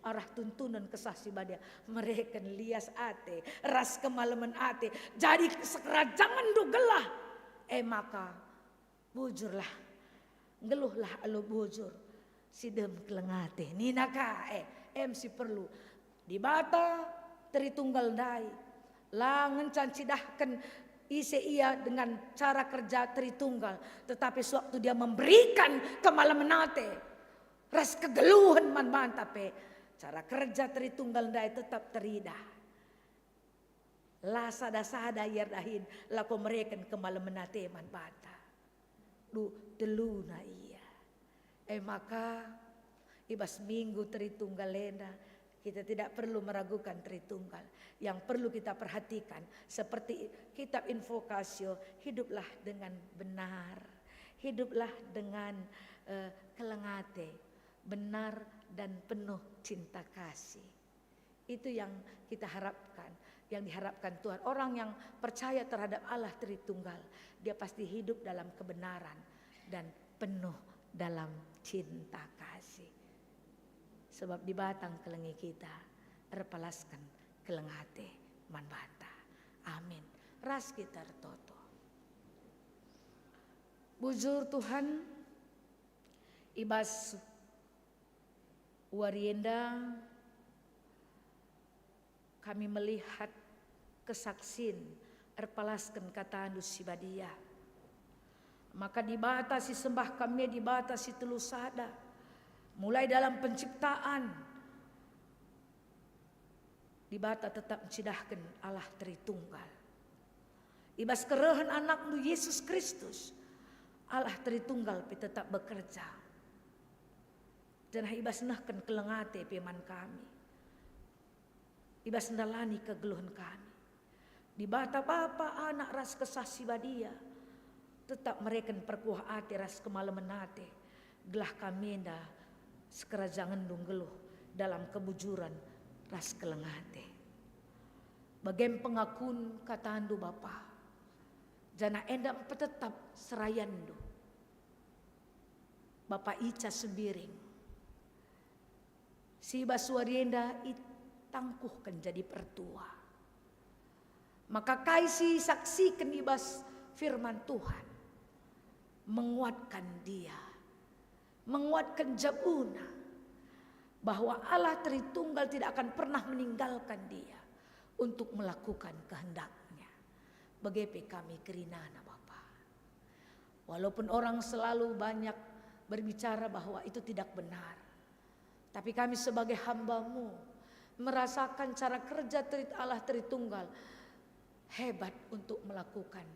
Arah tuntunan Kesah Si Badia, mereken lias ate, ras kemalemen ate. Jadi, sekerajangenndu gelah. E maka, bujurlah, nggeluhlah alu bujur, si dem keleng ate. Nina ka, e, em si perlu. Dibata Tritunggal ndai la ngenca ncidahken ise ia dengan cara kerja Tritunggal, tetapi sewaktu dia memberikan kemalemen ate ras kegeluhen man banta pe, cara kerja Tritunggal ndai tetap teridah. La sada-sada ia erdahin lako mereken kemalemen ate man banta. Duh, teluna ia. E maka, i bas Minggu Tritunggal enda, kita tidak perlu meragukan Tritunggal. Yang perlu kita perhatikan, seperti kitab Invokasio, hiduplah dengan benar. Hiduplah dengan, eh, keleng ate, benar dan penuh cinta kasih. Itu yang kita harapkan, yang diharapkan Tuhan. Orang yang percaya terhadap Allah Tritunggal, dia pasti hidup dalam kebenaran dan penuh dalam cinta kasih. Sebab Dibata ngkelengi kita, erpalasken keleng ate man banta. Amin. Ras kita ertoto. Bujur Tuhan, i bas wari enda kami melihat kesaksin erpalasken kataNdu si badia. Maka Dibata si sembah kami Dibata si telu sada. Mulai dalam penciptaan, Dibata tetap ncidahken Allah Tritunggal. I bas kerehen AnakNdu Yesus Kristus, Allah Tritunggal pe tetap bekerja. Janah i bas nehken keleng ate pe man kami. I bas ndalani kegeluhen kami. Dibata Bapa, Anak, ras Kesah Si Badia tetap mereken perkuah ate ras kemalemen ate, gelah kami enda sekerajangenNdu nggeluh dalam kebujuren ras keleng ate. Bagem pengakun kataNdu Bapa, janah enda mpetetap serayanNdu. Bapa Ica Sembiring, si bas wari enda itangkuhken jadi pertua. Maka kai si isaksiken i bas firman Tuhan, menguatkan dia, menguatkan jabuna, bahwa Allah Tritunggal tidak akan pernah meninggalkan dia untuk melakukan kehendak-Nya. Bage pe kami kerinana, Bapa. Walaupun orang selalu banyak berbicara bahwa itu tidak benar, tapi kami sebagai hamba-Mu merasakan cara kerja Trit-, Allah Tritunggal hebat untuk melakukan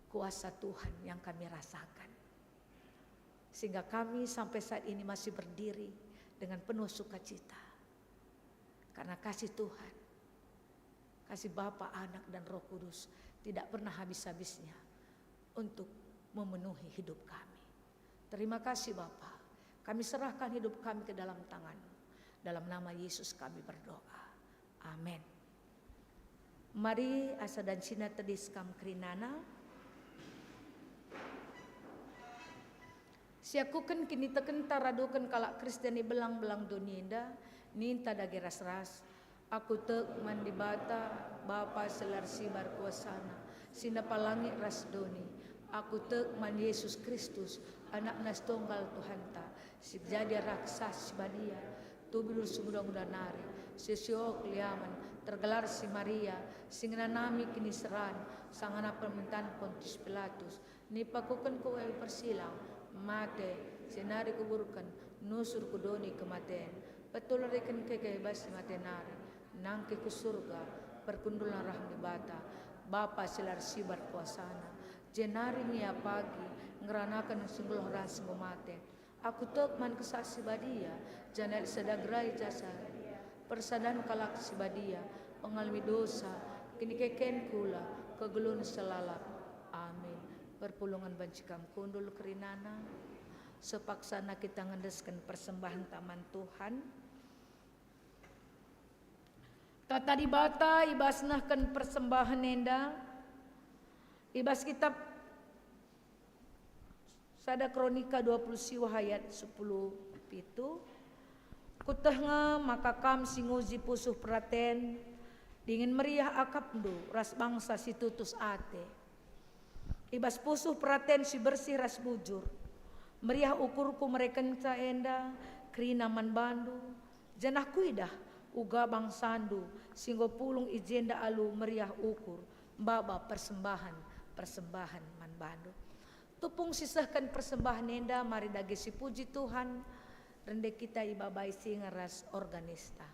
kuasa Tuhan yang kami rasakan. Sehingga kami sampai saat ini masih berdiri dengan penuh sukacita. Karena kasih Tuhan, kasih Bapa, Anak, dan Roh Kudus tidak pernah habis-habisnya untuk memenuhi hidup kami. Terima kasih, Bapa. Kami serahkan hidup kami ke dalam tangan-Mu. Dalam nama Yesus kami berdoa. Amin. Mari, asa dancina tedis kam kerinana. Siakuken kinitekenta raduken kalak Kristen i belang-belang doni enda, ninta dage ras-ras, "Aku tek man Dibata, Bapa si la ersibar kuasaNa, si nepa langit ras doni. Aku tek man Yesus Kristus, AnakNa si Tunggal Tuhanta, si jadi arah Kesah Si Badia, tubuh si muda-muda nari, si sioh keliamen, tergelar si Maria, si ngenanami kiniseran, sangana pemerintahan Pontius Pilatus, nipakuken ku kayu persilang, mate, jenari kuburken, nusur ku doni kematen, petul reken keke bas si mate nari, nangkih ku Surga, perkundulna raham Dibata, Bapa si la ersibar kuasaNa, jenari ngia pagi, ngeranaken si nggeluh ras enggo mate. Aku tek man Kesah Si Badia, janah sada gerai jasa persadan kalak si badia, pengalemi dosa, kinikeken kula, kegeluhen si lalap. Amin." Perpulungen banci kam kundul kerinana, sepaksana kita ngendesken persembahen taman Tuhan. Kata Dibata i bas nehken persembahen enda, i bas kitab Sada Kronika dua puluh siwah ayat sepuluh pitu, "Kueteh nge maka kam si nguji pusuh peraten, dingen meriah akapndu ras bangsa si tutus ate. I bas pusuh peraten si bersih ras bujur, meriah ukurku merekenca enda kerina man bandu, janah kuidah uga bangsandu si enggo pulung i jenda alu meriah ukur, maba persembahen-persembahen man bandu." Tupung sisehken persembahen enda, mari dage sipuji Tuhan, rende kita ibabai singa ras organista.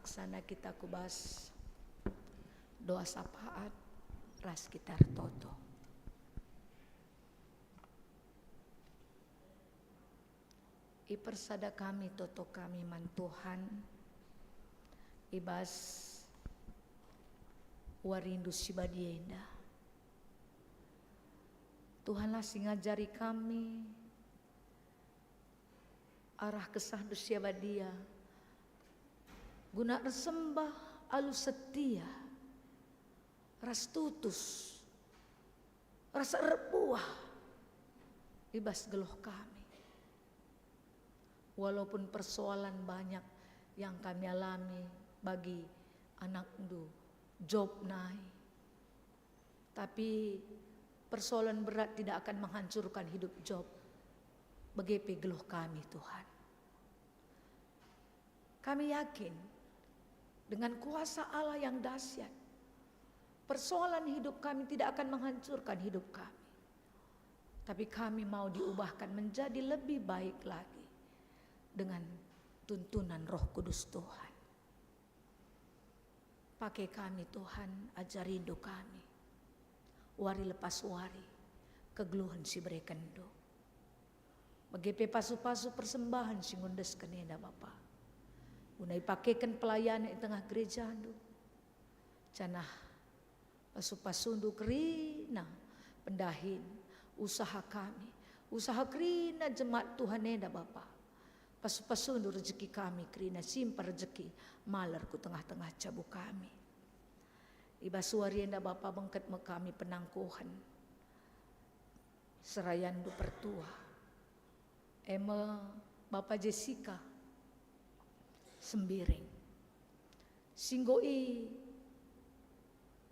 Sana kita ku bas doa sapaat ras kita ertoto. Ipersada kami toto kami man Tuhan i bas warindu si badia enda. Tuhanlah si ngajari kami arah kesahndu si badia, guna ersembah alu setia, ras tutus, ras erbuah i bas geluh kami. Walaupun persoalan banyak yang kami alami bagi anakndu Job nai, tapi persoalan berat tidak akan menghancurkan hidup Job. Bage pe geluh kami, Tuhan. Kami yakin, dengan kuasa Allah yang dahsyat, persoalan hidup kami tidak akan menghancurkan hidup kami. Tapi kami mau diubahkan menjadi lebih baik lagi dengan tuntunan Roh Kudus Tuhan. Pake kami, Tuhan, ajarindu kami. Wari lepas wari, kegeluhen si berekenndu. Bage pe pasu-pasu persembahen si enggo endesken enda, Bapa. Guna ipakeken pelayanen i tengah gerejandu. Janah pasu-pasundu kerina pendahin usaha kami, usaha kerina jemaat Tuhan enda, Bapa. Pasu-pasundu rejeki kami kerina simpan rejeki maler ku tengah-tengah jabu kami. I bas wari enda, Bapa, bengket me kami penangkuhen serayandu pertua, e me Bapa Jessica Sembiring, si enggo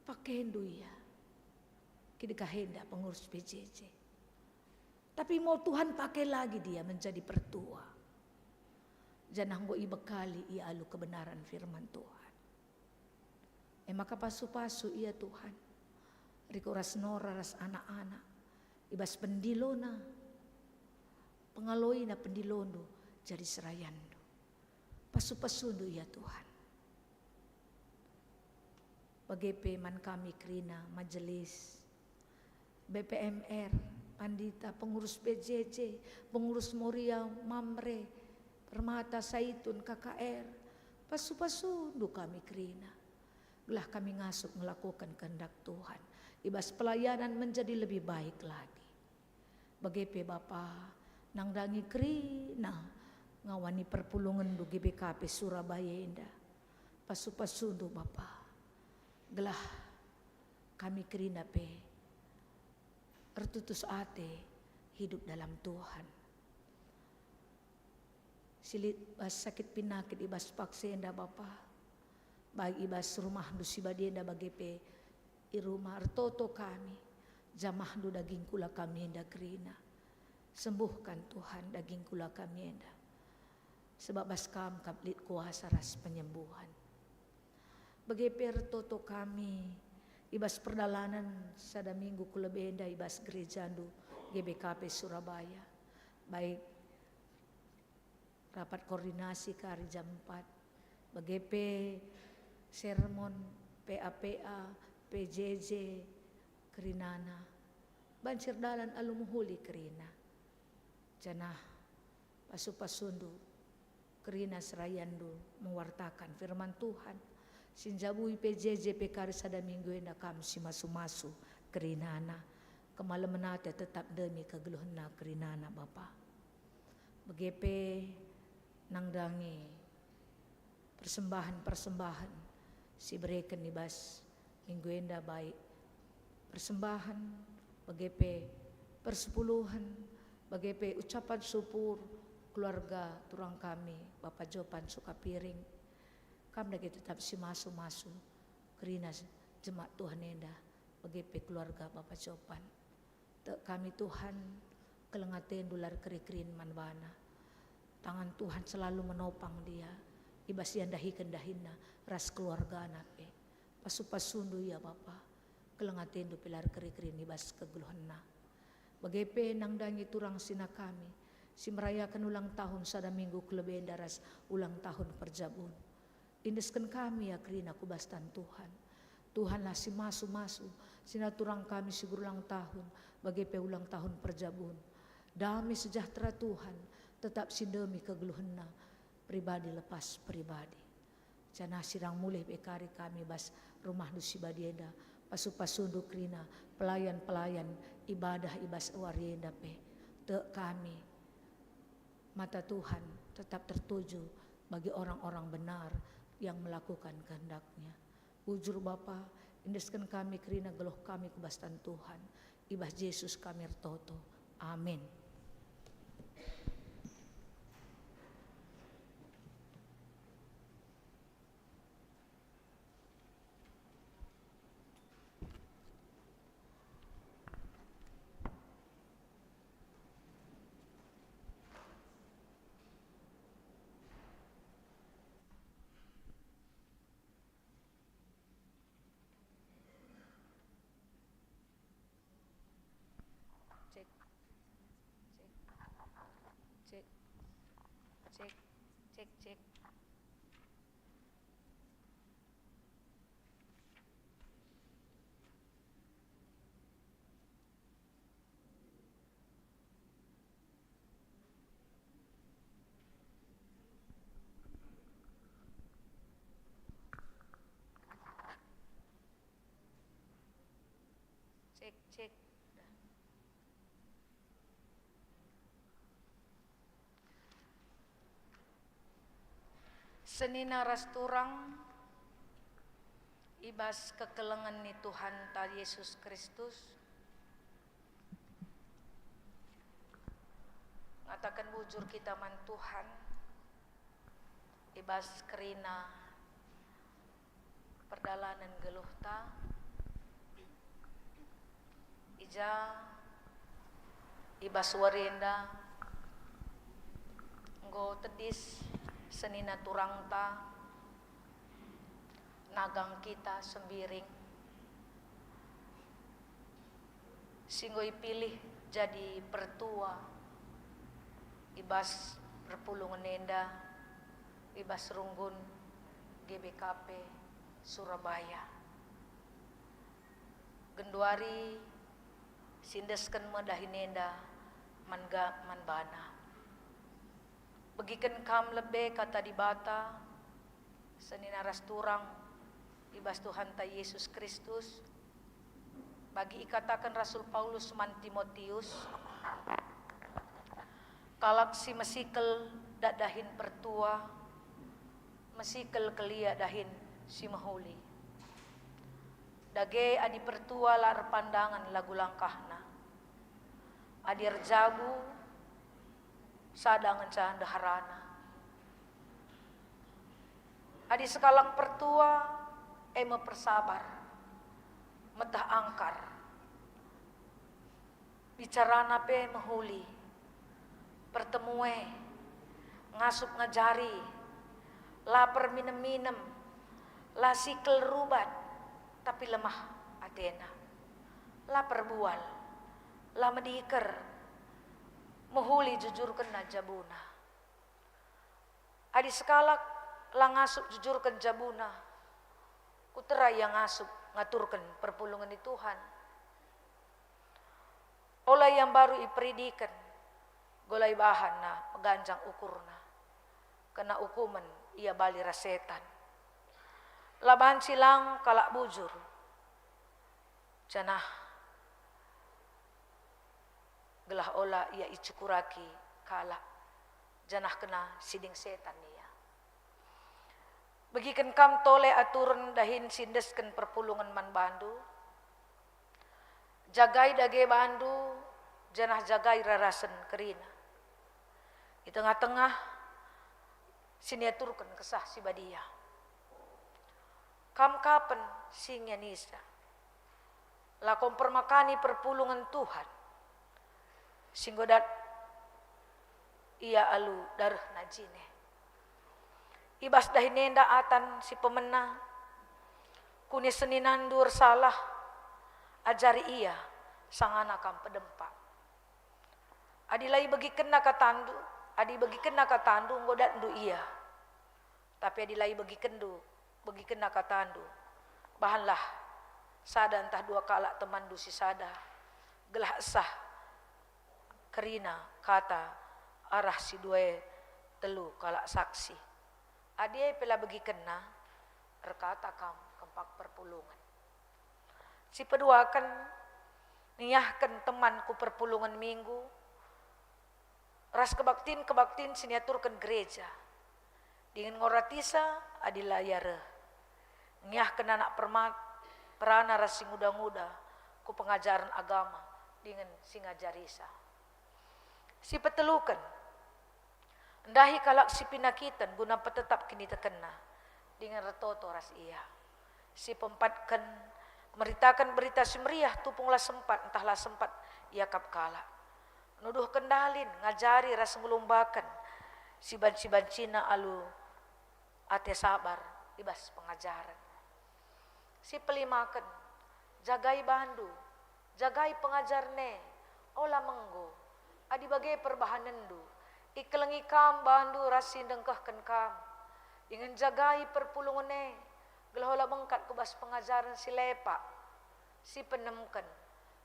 ipakendu ia kidekah enda pengurus P J J. Tapi mau Tuhan pake lagi dia menjadi pertua, janah enggo ibekali ia alu kebenaran firman Tuhan. E maka pasu-pasu ia, Tuhan, riko ras Nora ras anak-anak, i bas pendilona, pengaloina pendilondu jadi serayandu. Pasu-pasundu ia, Tuhan. Bage pe man kami kerina majelis, B P M R, pandita, pengurus P J J, pengurus Moria, Mamre, Permata, Saitun, K K R, pasu-pasundu kami kerina, gelah kami ngasup ngelakoken kehendak Tuhan, i bas pelayanan menjadi lebih baik lagi. Bage pe Bapa, nandangi kerina ngawani perpulungenndu G B K P Surabaya enda, pasu-pasundu Bapa, gelah kami kerina pe ertutus ate hidup dalam Tuhan. Si lit bas sakit pinakit i bas paksa enda, Bapa, baik i bas rumahndu si badia enda bage pe i rumah ertoto kami, jamahndu daging kula kami enda kerina. Sembuhkan, Tuhan, daging kula kami enda, sebab bas Kam kap lit kuasa ras penyembuhan. Bage pe ertoto kami i bas perdalanen sada minggu ku lebe enda i bas gerejandu G B K P Surabaya, baik rapat koordinasi ka hari jam empat, bage pe sermon, P A P A, P J J kerinana, banci erdalan alu mehuli kerina. Janah pasu-pasundu kerina serayandu mewartakan firman Tuhan, si njabui P J J pe kari sada minggu enda kam si masu-masu kerinana, kemalemen ate tetap ndemi kegeluhenna kerinana, Bapa. Bage pe nandangi persembahen-persembahen si ibereken i bas minggu enda, baik persembahen, bage pe persepuluhen, bage pe ucapan syukur keluarga turang kami, Bapa Jopan Sukapiring. Kam dage tetap si masu-masu kerina jemaat Tuhan enda, bage pe keluarga Bapa Jopan. Tek kami, Tuhan, keleng atendu la erkeri-kerin man bana. Tangan Tuhan selalu menopang dia, i bas ia ndahiken dahinna ras keluargana pe. Pasu-pasundu ia, Bapa, keleng atendu pe la erkeri-kerin i bas kegeluhenna. Bage pe nandangi turang sina kami, si merayaken ulang tahun sada minggu kelebenda ras ulang tahun perjabun. Endesken kami ia kerina ku bas tan Tuhan. Tuhanlah si masu-masu, si naturang kami si berulang tahun, bage pe ulang tahun perjabun. Dame sejahtera Tuhan, tetap si ndemi kegeluhenna, pribadi lepas pribadi. Janah sirang mulih pe kari kami bas rumahNdu si badia enda, pasu-pasuNdu kerina pelayan-pelayan ibadah i bas wari enda pe. Tek kami, mata Tuhan tetap tertuju bagi orang-orang benar yang melakukan kehendak-Nya. Bujur Bapa, endesken kami kerina geluh kami ku bas tan Tuhan. I bas Jesus kami ertoto. Amin. Cek. Cek. Cek. Cek, cek, cek. Cek, cek. Dah. Senina ras turang i bas kekelengen ni Tuhanta Jesus Kristus, ngataken bujur kita man Tuhan i bas kerina perdalanen geluhta. I ja, i bas wari enda, enggo tedis senina turangta, nagang kita sembiring, si enggo ipilih jadi pertua i bas perpulungen enda, i bas runggun G B K P Surabaya. Genduari siendesken me dahin enda man ga-, man bana. Begiken kam lebe Kata Dibata, senina ras turang i bas Tuhanta Jesus Kristus, bagi ikataken Rasul Paulus man Timotius, kalak si mesikel dat dahin pertua, mesikel kelia dahin si mehuli. Dage adi pertua la erpandangen lagu langkahna, adi erjabu, sada ngenca ndeharana. Adi sekalak pertua, e me persabar, meteh angkar, bicarana pe mehuli, pertemue, ngasup ngajari, la perminem-minem, la sikel rubat, tapi lemah atena, la perbual, la mediker, mehuli jujurkenna jabuna. Adi sekalak la ngasup jujurken jabuna, kutera ia ngasup ngaturken perpulungen ni Tuhan. Ola ia mbaru iperidiken, gelah ibahanna meganjang ukurna, kena ukumen ia bali ras setan. La banci lang kalak bujur, janah gelah ola ia icukuraki kalak, janah kena siding setan ia. Begiken kam tole aturen dahin siendesken perpulungen man bandu, jagai dage bandu, janah jagai rarasen kerina. I tengah-tengah si niaturken Kesah Si Badia. Kam kapen si ngenisa. La kom permakani perpulungen Tuhan, si enggo dat ia alu darehna jine. I bas dahin enda atan si pemena, kune seninandu ersalah, ajari ia, sangana kam pedempak. Adi la ibegikenna katandu, adi ibegikenna katandu, enggo datndu ia. Tapi adi la ibegikenndu, begikenna katandu, bahanlah sada ntah dua kalak temanndu si sada, gelah esah kerina kata arah si dua telu kalak saksi. Adi e pe la begikenna, erkata kam kempak perpulungen. Si peduaken, ngiahken teman ku perpulungen Minggu, ras kebaktin-kebaktin si niaturken gereja, dingen ngoratisa adi la ia reh. Ngiahken anak permat, perana ras si nguda-nguda ku pengajaren agama dingen si ngajarisa. Si peteluken, ndahi kalak si pinakiten guna petetap kinitekenna dingen ertoto ras ia. Si peempatken, meritaken Berita Si Meriah tupung la sempat ntah la sempat iakap kalak. Nuduhken dahin, ngajari ras ngelumbaken si banci-bancina alu ate sabar i bas pengajaren. Si pelimaken, jagai bandu, jagai pengajaren e, ola menggo. Adi bage perbahanenndu, ikelengi kam bandu ras si ndengkehken kam. Dingen jagai perpulungen e, gelah ola bengkat ku bas pengajaren si lepak. Si peenemken,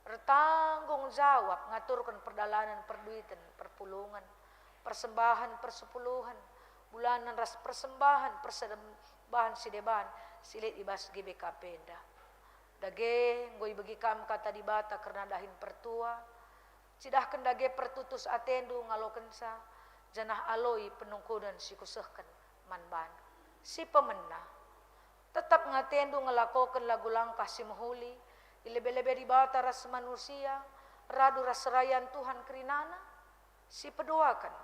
ertanggung jawab ngaturken perdalanen perduiten perpulungen, persembahen persepuluhen, bulanen ras persembahen persembahen si deban si lit i bas G B K P enda. Dage enggo ibegi kam Kata Dibata kerna dahin pertua, cidahken dage pertutus atendu ngalokenca, janah aloi penungkunen si kusehken man bandu. Si pemena, tetap nge atendu ngelakoken lagu langkah si mehuli, i lebe-lebe Dibata ras manusia, radu ras serayan Tuhan kerinana? Si peduaken,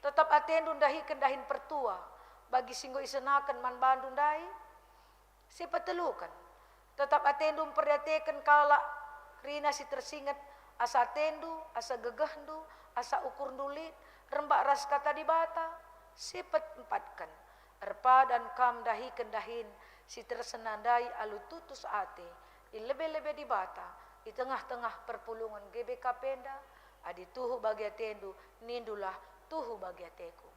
tetap atendu ndahiken dahin pertua, bagi si enggo isenaken man bandu ndai? Si peteluken, tetap atendu mperdiateken kalak kerina si tersinget asa atendu, asa gegehndu, asa ukurndu lit rembak ras Kata Dibata? Si peempatken, erpadan kam ndahiken dahin si tersena ndai alu tutus ate, i lebe-lebe Dibata, i tengah-tengah perpulungen G B K P enda? Adi tuhu bagi atendu, nindulah, "Tuhu bagi ateku."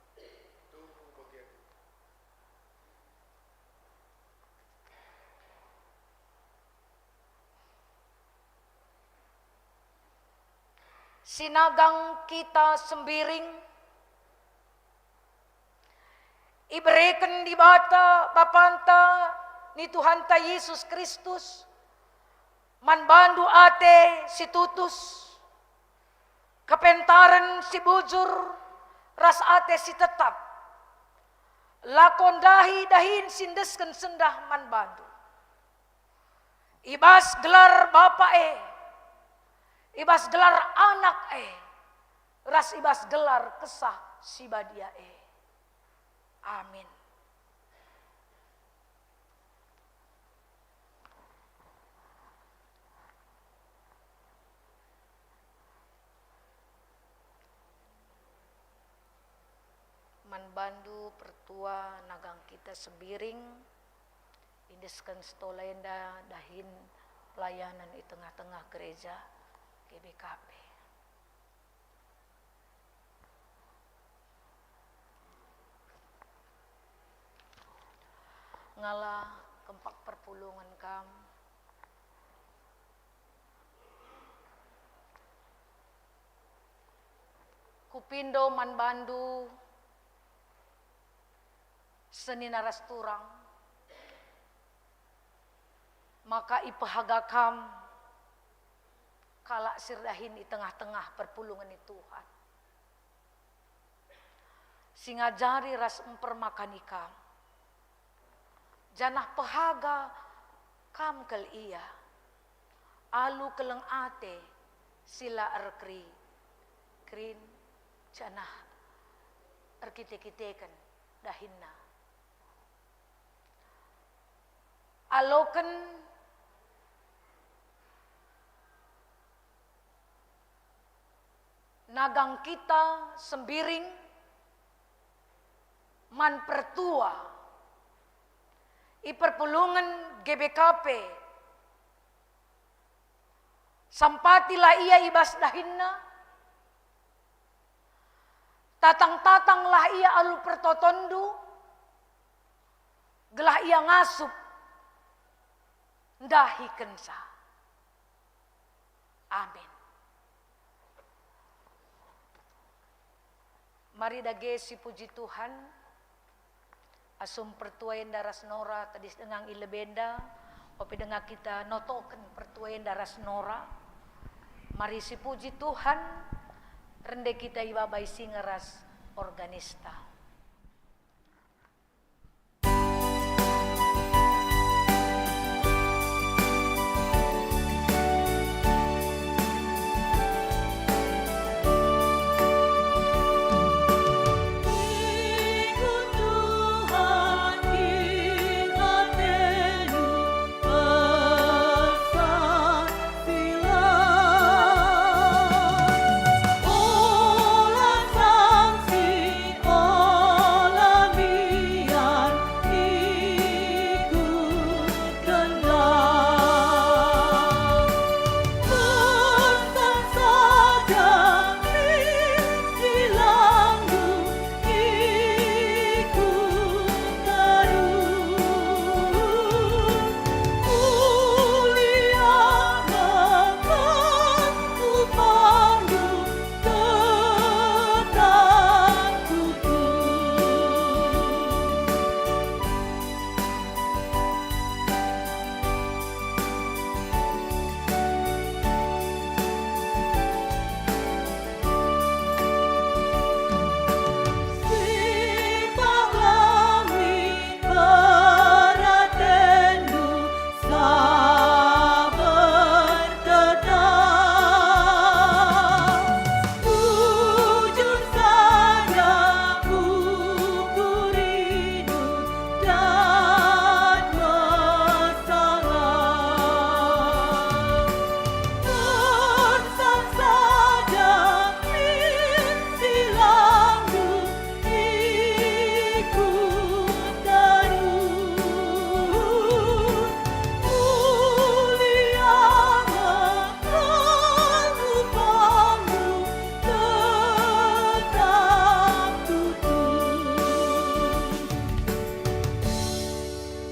Si nagang kita sembiring, ibereken Dibata Bapanta ni Tuhanta Yesus Kristus man bandu ate si tutus, kepentaren si bujur, ras ate si tetap. Lako ndahi dahin si endesken sendah man bandu. I bas gelar Bapa e, i bas gelar Anak e, ras i bas gelar Kesah Si Badia e. Amin. Man bandu pertua nagang kita sembiring, iendesken sitola enda dahin pelayanan i tengah-tengah gereja G B K P. Ngala kempak perpulungen kam. Kupindo man bandu senina ras turang, maka ipehaga kam kalak si erdahin i tengah-tengah perpulungen ni Tuhan, si ngajari ras mpermakani kam, janah pehaga kam kal ia alu keleng ate si la erkeri-, kerin, janah erkite-kiteken dahinna. Aloken nagang kita sembiring man pertua i perpulungen G B K P, sampatilah ia i bas dahinna, tatang-tatanglah ia alu pertotonndu, gelah ia ngasup ndahikenca. Amin. Mari dage sipuji Tuhan, asum pertua enda ras Nora tedis denga i lebe enda, ope denga kita notoken pertua enda ras Nora. Mari sipuji Tuhan, rende kita ibabai singe ras organista.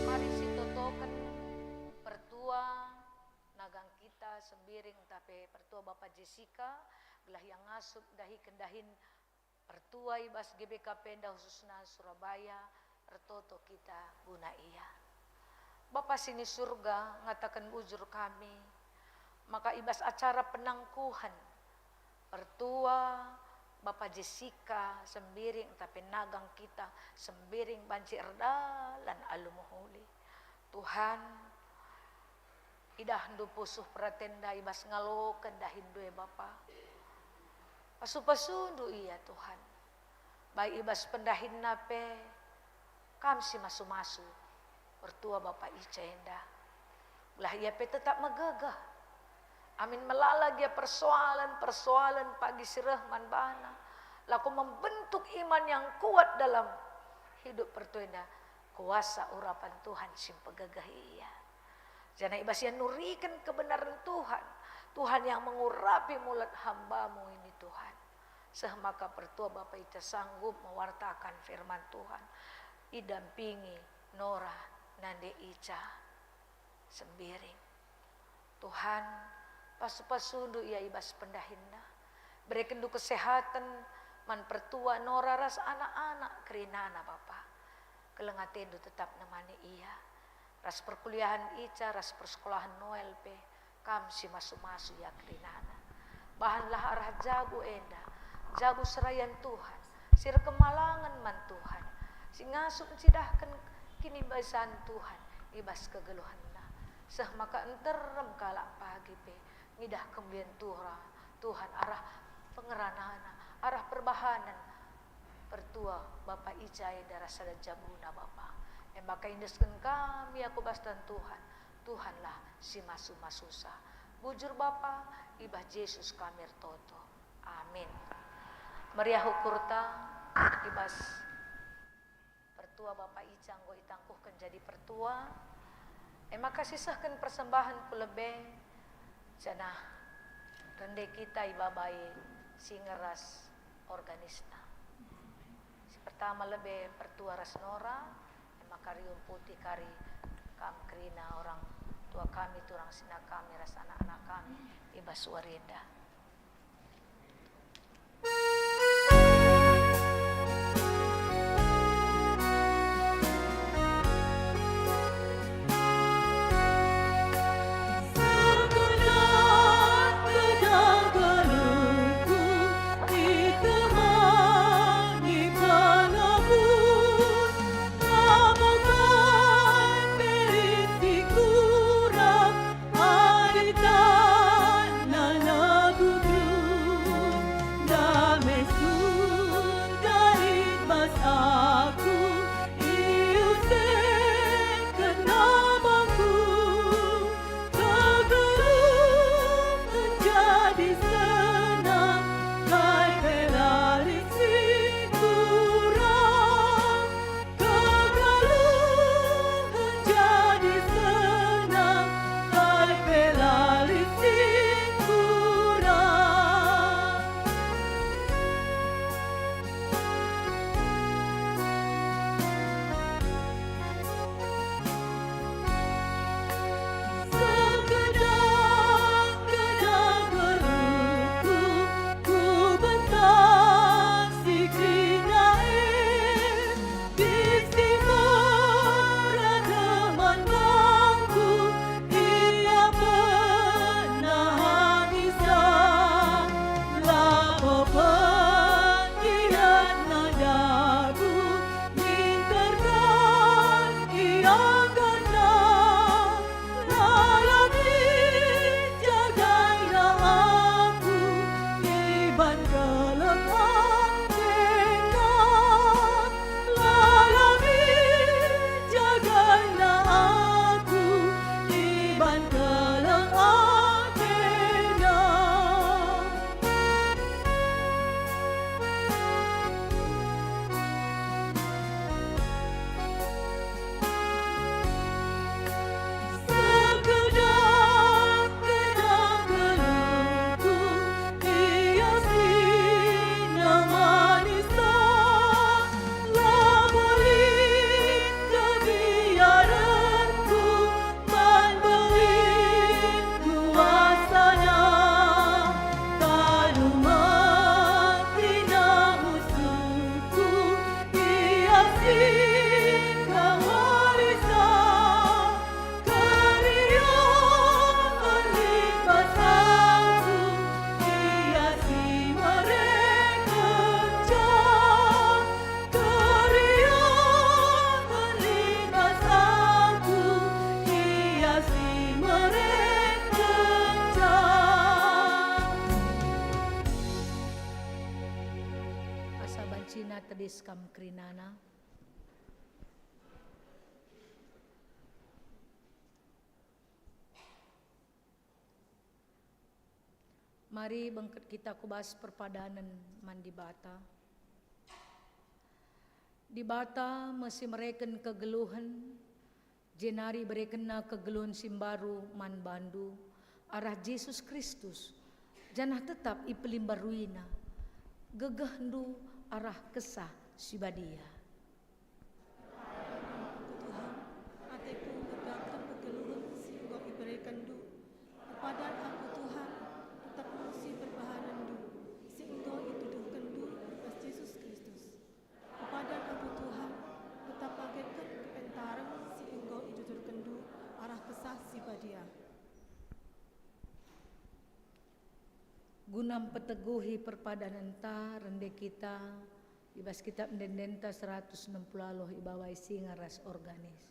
Mari sitotoken pertua nagang kita sembiring, ntah pe pertua Bapa Jessica, gelah ia ngasup dahiken dahin pertua i bas G B K P enda, khususna Surabaya, ertoto kita guna ia. Bapa si ni Surga, ngataken bujur kami, maka i bas acara penangkuhen pertua Bapa Jessica sembiring, ntah pe nagang kita sembiring banci erdalan alu mehuli. Tuhan, idahndu pusuh peratenda i bas ngaloken dahinndu e, Bapa. Pasu-pasundu ia, Tuhan. Bai i bas pendahinna pe, Kam si masu-masu, pertua Bapa Ica enda. Gelah ia pe tetap megegeh. Amin melala gia persoalan-persoalan pagi si reh man bana, lako membentuk iman yang kuat dalam hidup pertua enda, kuasa urapan Tuhan si mpegegehi ia. Janah i bas ia nuriken kebenaran Tuhan, Tuhan yang mengurapi mulat hamba-Mu ini, Tuhan. Seh maka pertua Bapa Ica sanggup mewartakan firman Tuhan, idampingi Nora nande Ica sembiring. Tuhan, pasu-pasundu ia i bas pendahinna. BerekenNdu kesehaten man pertua Nora ras anak-anak kerinana, Bapa. Keleng ateNdu tetap nemani ia. Ras perkuliahen Ica, ras persekolahen Noel pe, Kam si masu-masu ia kerinana. Bahanlah arah jabu enda, jabu serayan Tuhan, si erkemalangen man Tuhan, si ngasup ncidahken kinibasan Tuhan i bas kegeluhenna. Seh maka nterem kalak pagi pe ngidah kemben Tuhan, Tuhan arah pengeranana, arah perbahanen pertua Bapa Ica enda ras sada jabuna, Bapa. E maka iendesken kami aku bas tan Tuhan, Tuhanlah si masu-masusa. Bujur Bapa, i bas Jesus kami ertoto. Amin. Meriah ukurta i bas pertua Bapa Ica enggo itangkuhken jadi pertua. E maka sisehken persembahen ku lebe, janah rende kita ibabai singe ras organista. Si pertama lebe pertua ras Nora, e Kari umputi kari kam kerina orang tua kami, turang sina kami ras anak-anak kami i bas wari enda. Asa bancina tedis kam kerinana. Mari bengket kita ku bas perpadanen man Dibata. Dibata me si mereken kegeluhen, jenari iberekenNa kegeluhen si mbaru man bandu arah Jesus Kristus, janah tetap ipelimbaruiNa gegehndu arah Kesah Si Badia. Aku Tuhan, ateku nggegarken kegeluhen si enggo iberekenNdu. Erpadan aku Tuhan, tetap muji perbahanenNdu si enggo ituduhkenNdu i bas Jesus Kristus. Erpadan aku Tuhan, tetap bageken kepentaren si enggo ijujurkenNdu arah Kesah Si Badia. Guna mpeteguhi perpadanenta, rende kita i bas kitab ende-endenta seratus enam puluh aluh ibawai singa ras organis.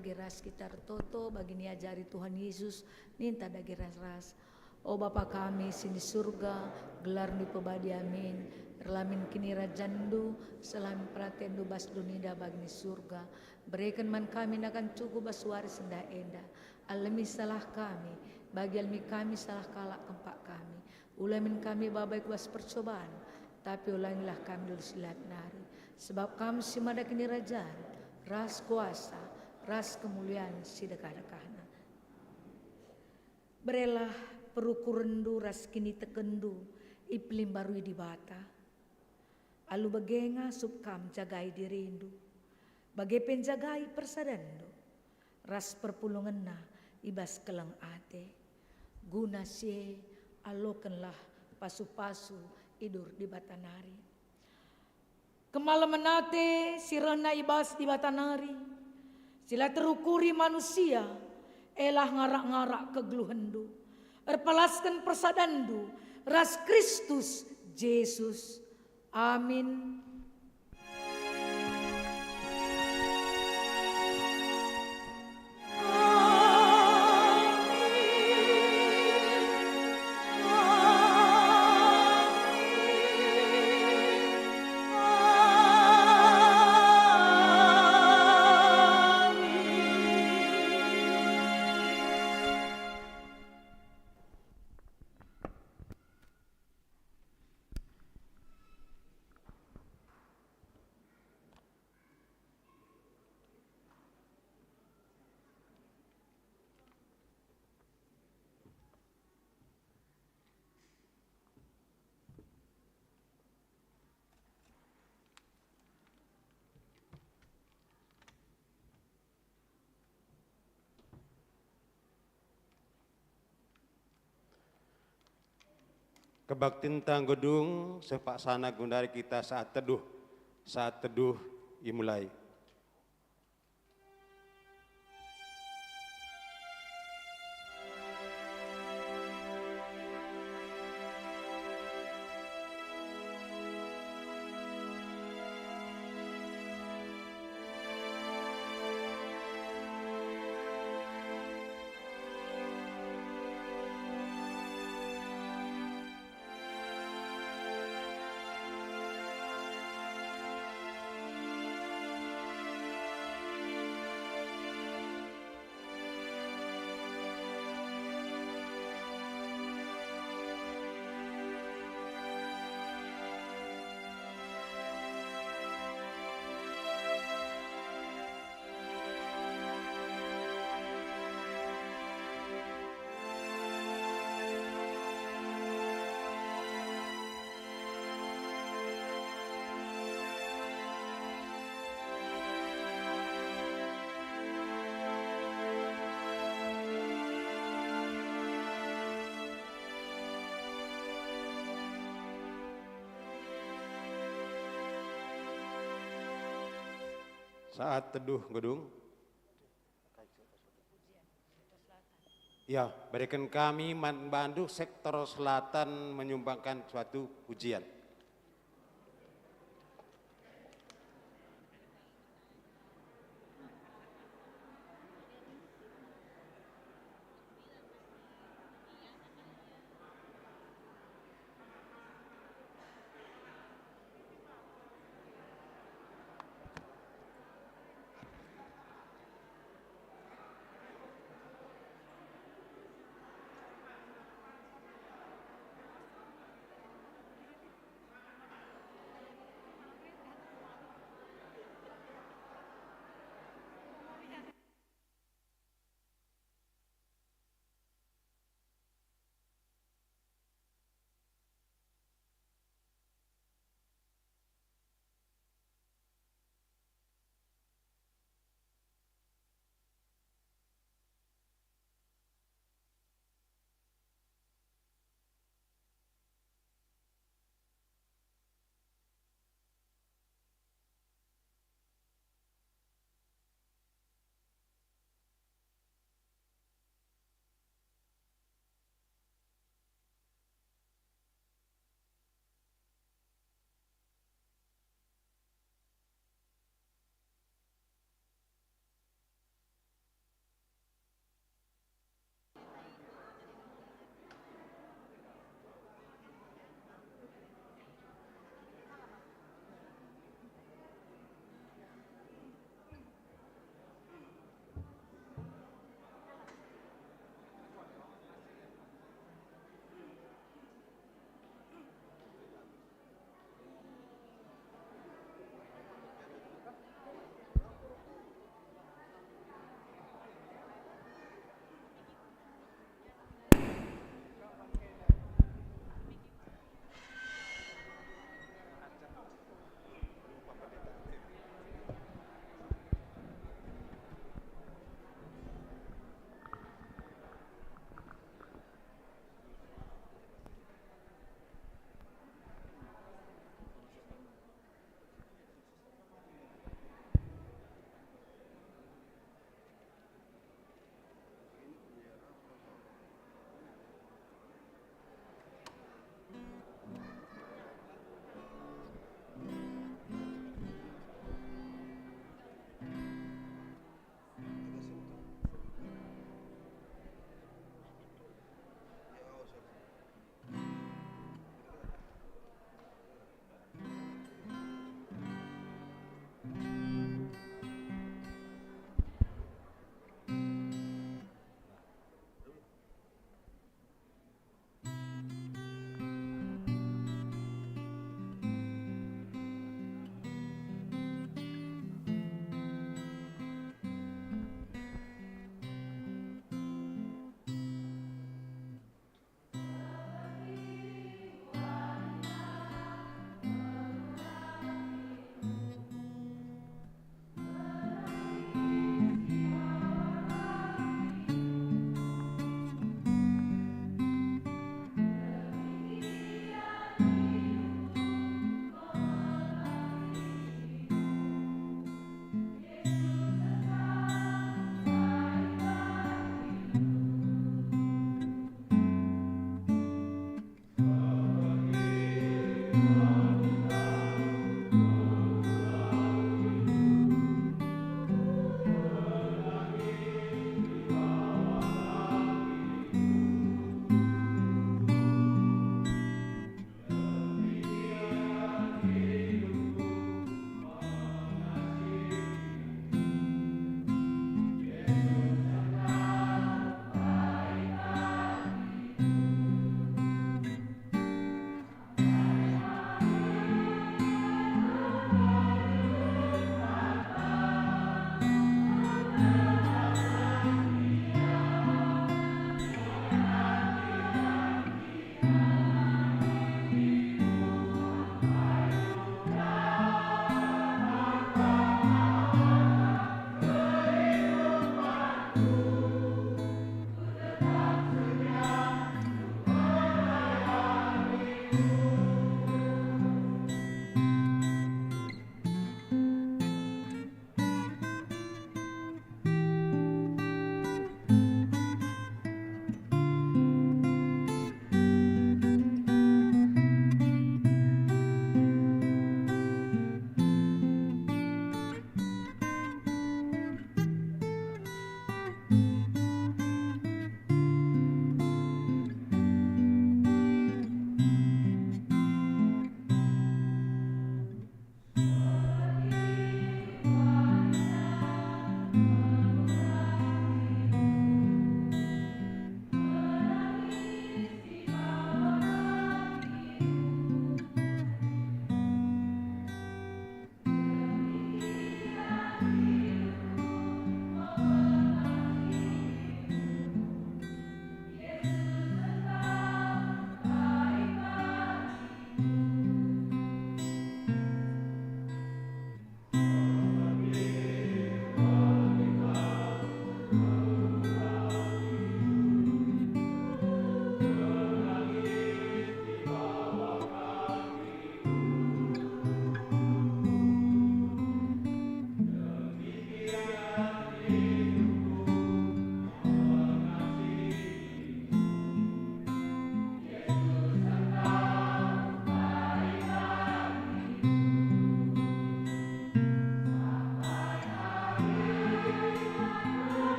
Dage ras kita ertoto bagi niajari Tuhan Yesus, ninta dage ras-ras. O Bapa kami si ni Surga, gelarNdu ipebadia min, erlamin kinirajanNdu, seh la min peratenNdu bas doni enda bagi ni Surga. Bereken man kami nakan cukup bas wari sendah enda. Alemi salah kami, bagi alemi kami salah kalak kempak kami. Ula min kami babai ku bas percoban, tapi ulangilah kami ndahi si jahat nari. Sebab Kam si mada kinirajan, ras kuasa, ras kemulian si dekah-dekahna. Berelah perukurenndu ras kinitekenndu ipelimbarui Dibata. Alu bage ngasup Kam njagai dirindu, bage pe njagai persadanndu, ras perpulungenna i bas keleng ate. Guna si e, alokenlah pasu-pasu idur Dibata nari. Kemalemen ate si rehna i bas Dibata nari, si la terukuri manusia, elah ngarak-ngarak kegeluhenndu, erpalasken persadanndu ras Kristus Jesus. Amin. Kebaktinta enggo dung, seh paksana genduari kita saat teduh, saat teduh imulai. Saat teduh enggo dung. Ya, berikan kami man bandu sektor selatan menyumbangkan suatu pujian.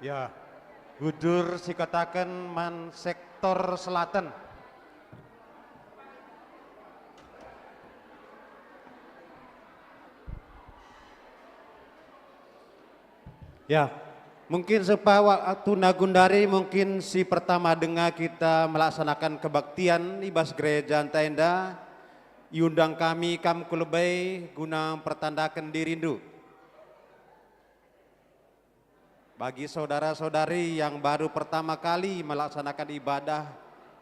Ya, bujur sikataken man sektor selaten. Ya, mungkin sepa waktu na gundari mungkin si pertama denga kita melaksanakan kebaktian i bas gereja enta enda, iundang kami kam ku lebe guna mpertandaken dirindu. Bagi saudara-saudari yang baru pertama kali melaksanakan ibadah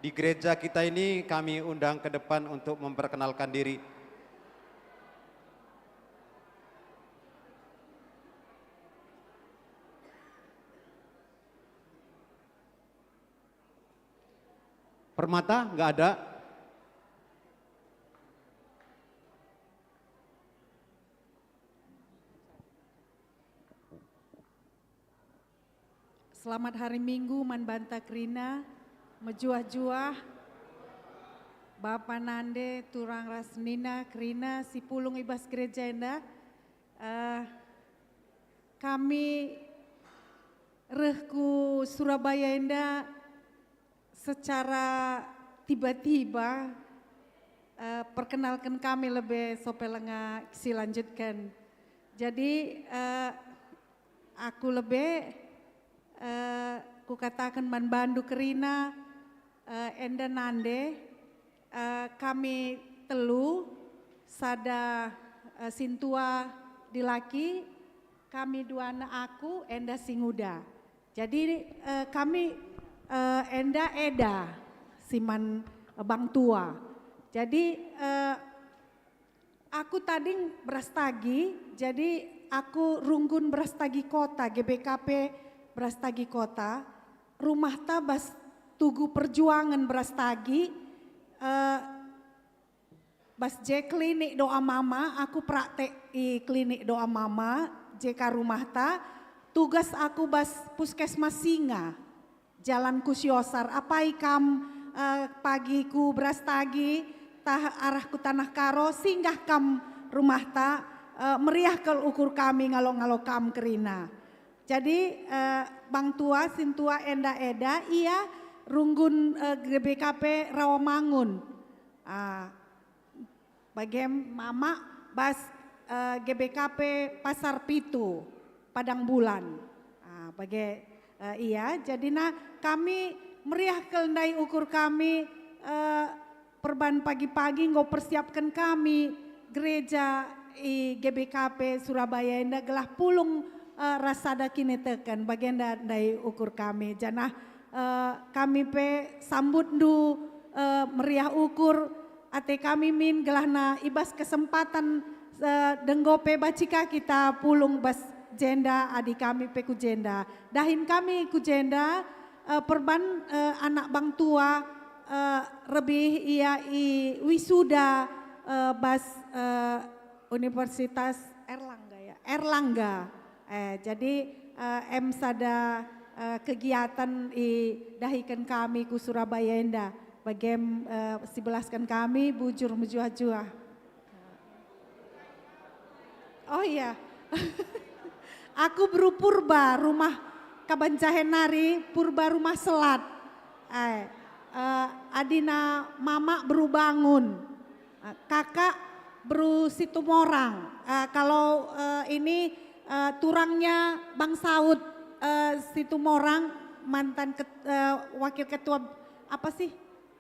di gereja kita ini, kami undang ke depan untuk memperkenalkan diri. Permata, nggak ada? Selamat hari Minggu man banta kerina, mejuah-juah, bapa nande, turang ras senina kerina si pulung i bas gereja enda. Eh, kami reh ku Surabaya enda secara tiba-tiba, eh, perkenalken kami lebe sope lenga si lanjutken. Jadi, eh, aku lebe, eh, kukataken man bandu kerina, eh, enda nande, eh, kami telu, sada, eh, sintua dilaki, kami duana aku, enda si nguda. Jadi, eh, kami, eh, enda eda si man, eh, bang tua. Jadi, eh, aku tading Brastagi, jadi aku runggun Brastagi Kota, G B K P Brastagi Kota. Rumahta bas Tugu Perjuangan Brastagi, eh, bas je klinik doa mama, aku praktek i klinik doa mama, je ka rumahta, tugas aku bas puskesmas Singa, Jalan Kusiosar. Apai kam, eh, pagi ku Brastagi, tah arah ku Tanah Karo, singgah kam rumahta, eh, meriah kal ukur kami ngalo-ngalo kam kerina. Jadi, eh, bang tua, sintua enda eda, ia runggun, eh, G B K P Rawamangun. Ah, bage mama bas, eh, G B K P Pasar Pitu, Padang Bulan. Ah, bage, eh, ia, jadina kami meriah kal ndai ukur kami, eh, perban pagi-pagi enggo persiapken kami gereja i G B K P Surabaya enda gelah pulung, eh, ras sada kiniteken, bagenda ndai ukur kami. Janah, eh, kami pe sambutndu, eh, meriah ukur, ate kami min gelahna i bas kesempatan, eh, denggo pe banci ka kita pulung bas jenda adi kami pe ku jenda. Dahin kami ku jenda, eh, perban, eh, anak bang tua, eh, rebih ia i wisuda, eh, bas, eh, Universitas Erlangga, ya? Erlangga. Eh, jadi, eh, em sada, eh, kegiatan idahiken kami ku Surabaya enda. Bagem, eh, sibelasken kami bujur mejuah-juah. Oh iya. Aku beru Purba, rumah Kabancahen nari, Purba rumah Selat. Eh, eh, adina mama beru Bangun. Eh, kakak beru Situmorang. Eh, kalau, eh, ini, eh, turangnya Bang Saud, eh, Situmorang, mantan ket-, eh, wakil ketua apa sih?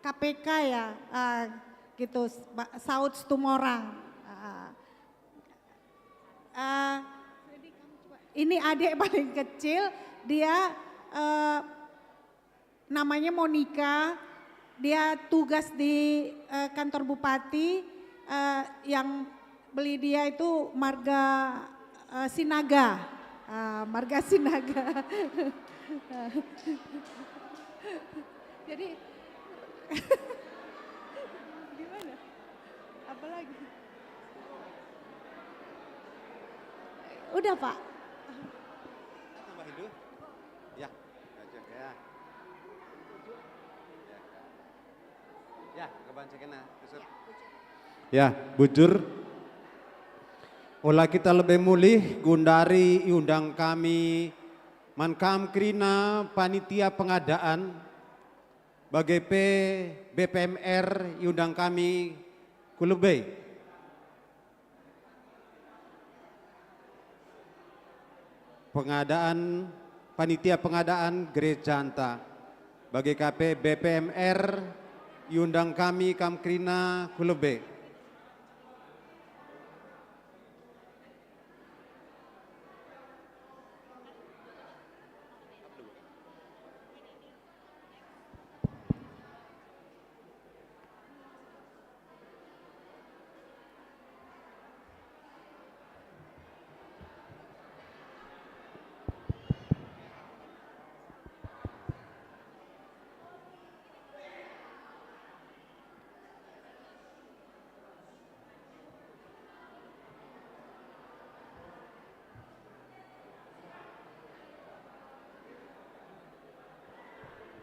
K P K ya, eh, gitu, Ba-, Saud Situmorang. Eh, eh, ini adik paling kecil, dia, eh, namanya Monica, dia tugas di, eh, kantor bupati, eh, yang beli dia itu marga, eh, Sinaga. Ah, marga Sinaga. Jadi, gimana? Apalagi? Udah, Pak. Tambah Hindu? Ya, aja. Ya. Ya. Ya, kebancakan, nah, kusut. Ya, bujur. Ola kita lebe mulih, gundari iundang kami Man kam kerina panitia pengadaan, bage pe B P M R iundang kami ku lebe. Pengadaan, panitia pengadaan gerejanta, bage ka pe B P M R iundang kami kam kerina ku lebe.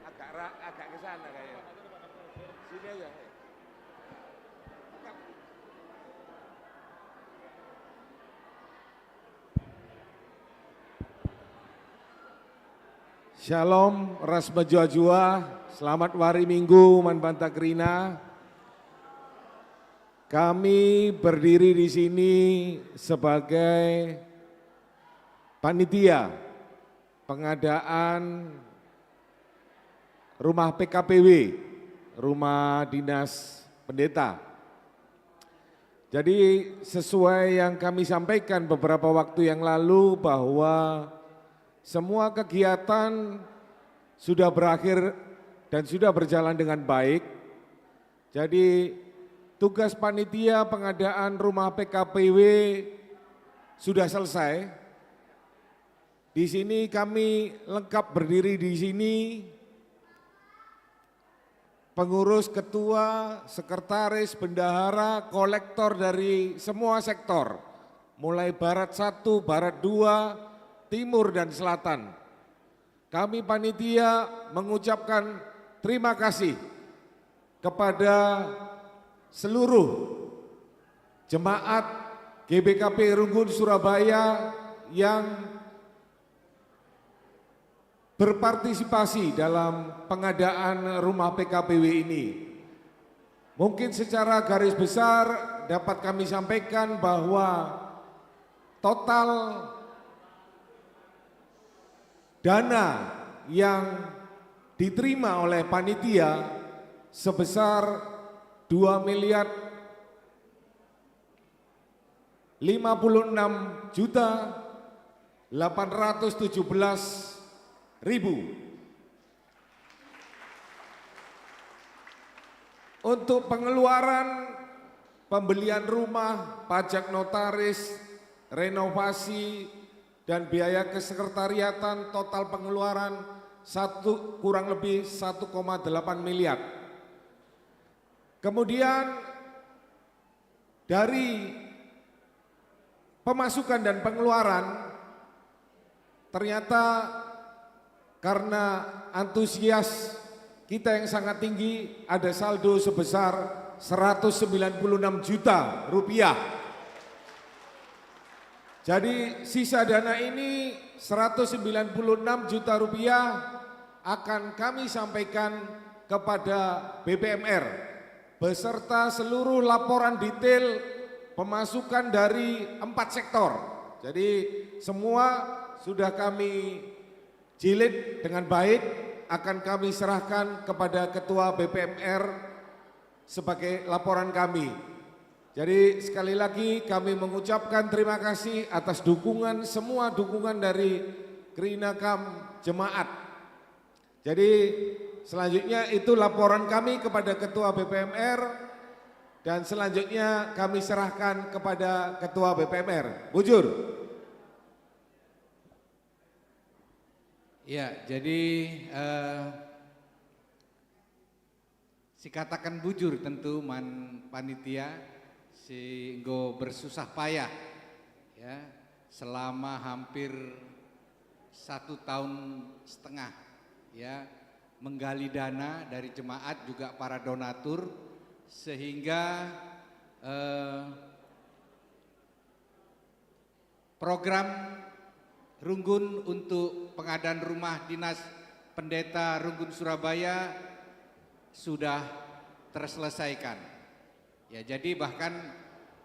Agak ra-, agak ke sana kayaknya. Sini aja. Shalom, ras mejuah-juah. Selamat wari Minggu man banta kerina. Kami berdiri di sini sebagai panitia pengadaan rumah P K P W, rumah dinas pendeta. Jadi, sesuai yang kami sampaikan beberapa waktu yang lalu, bahwa semua kegiatan sudah berakhir dan sudah berjalan dengan baik. Jadi, tugas panitia pengadaan rumah P K P W sudah selesai. Di sini kami lengkap berdiri di sini, pengurus, ketua, sekretaris, bendahara, kolektor dari semua sektor, mulai barat satu, barat dua, timur, dan selatan. Kami panitia mengucapkan terima kasih kepada seluruh jemaat G B K P Runggun Surabaya yang berpartisipasi dalam pengadaan rumah P K P W ini. Mungkin secara garis besar dapat kami sampaikan bahwa total dana yang diterima oleh panitia sebesar dua miliar lima puluh enam juta delapan ratus tujuh belas ribu. Untuk pengeluaran pembelian rumah, pajak notaris, renovasi, dan biaya kesekretariatan, total pengeluaran satu, kurang lebih satu koma delapan miliar. Kemudian, dari pemasukan dan pengeluaran, ternyata karena antusias kita yang sangat tinggi, ada saldo sebesar seratus sembilan puluh enam juta rupiah. Jadi, sisa dana ini, seratus sembilan puluh enam juta rupiah, akan kami sampaikan kepada B P M R beserta seluruh laporan detail pemasukan dari empat sektor. Jadi, semua sudah kami jilid dengan baik, akan kami serahkan kepada Ketua B P M R sebagai laporan kami. Jadi, sekali lagi kami mengucapkan terima kasih atas dukungan, semua dukungan dari kerina kam jemaat. Jadi, selanjutnya itu laporan kami kepada Ketua B P M R, dan selanjutnya kami serahkan kepada Ketua B P M R. Bujur. Ya, jadi, eh, sikataken bujur tentu man panitia si enggo bersusah payah, ya, selama hampir satu tahun setengah, ya, menggali dana dari jemaat juga para donatur, sehingga, eh, program Runggun untuk pengadaan rumah dinas pendeta Runggun Surabaya sudah terselesaikan. Ya, jadi bahkan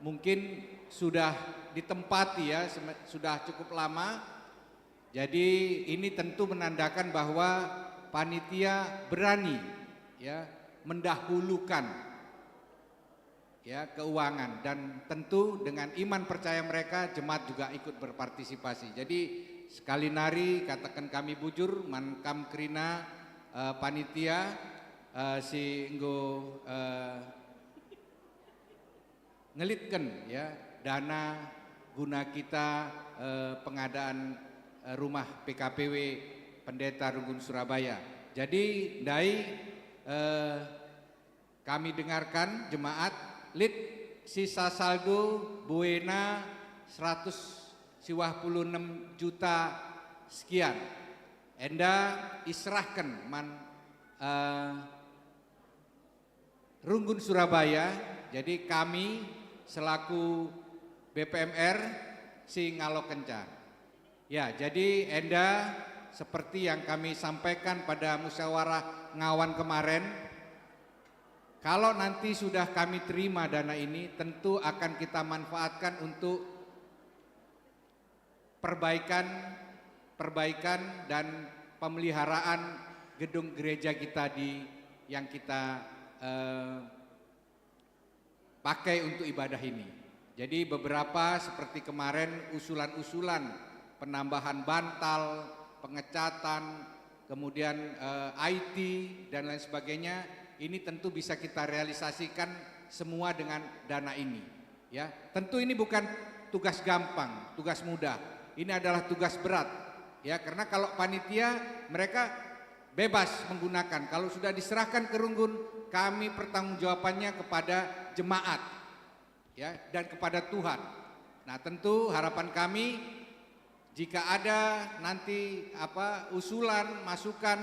mungkin sudah ditempati ya, seme-, sudah cukup lama. Jadi ini tentu menandakan bahwa panitia berani ya mendahulukan ya keuangan, dan tentu dengan iman percaya mereka, jemaat juga ikut berpartisipasi. Jadi sekali nari kataken kami bujur man kam kerina, eh, panitia, eh, si enggo, eh, ngelitken ya dana guna kita, eh, pengadaan, eh, rumah P K P W Pendeta Runggun Surabaya. Jadi ndai, eh, kami dengarkan jemaat, lit sisa saldo buena seratus siwah puluh enem juta sekian. Enda iserahken man, eh, Runggun Surabaya, jadi kami selaku B P M R si ngalokenca. Ya, jadi enda seperti yang kami sampaikan pada musyawarah ngawan kemarin, kalau nanti sudah kami terima dana ini, tentu akan kita manfaatkan untuk perbaikan, perbaikan dan pemeliharaan gedung gereja kita di, yang kita, eh, pakai untuk ibadah ini. Jadi beberapa seperti kemarin usulan-usulan penambahan bantal, pengecatan, kemudian, eh, I T dan lain sebagainya, ini tentu bisa kita realisasikan semua dengan dana ini. Ya, tentu ini bukan tugas gampang, tugas mudah. Ini adalah tugas berat. Ya, karena kalau panitia, mereka bebas menggunakan. Kalau sudah diserahkan ke Runggun, kami pertanggungjawabannya kepada jemaat, ya, dan kepada Tuhan. Nah, tentu harapan kami, jika ada nanti, apa, usulan, masukan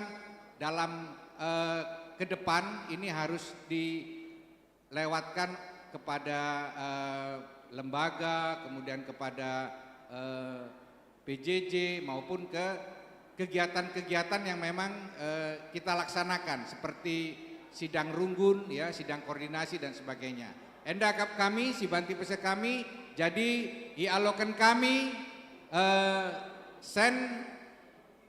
dalam, eh, ke depan, ini harus dilewatkan kepada, eh, lembaga, kemudian kepada, eh, P J J, maupun ke kegiatan-kegiatan yang memang, eh, kita laksanakan, seperti sidang runggun, ya, sidang koordinasi dan sebagainya. Enda kap kami, si banti pese kami, jadi ialoken kami, eh, sen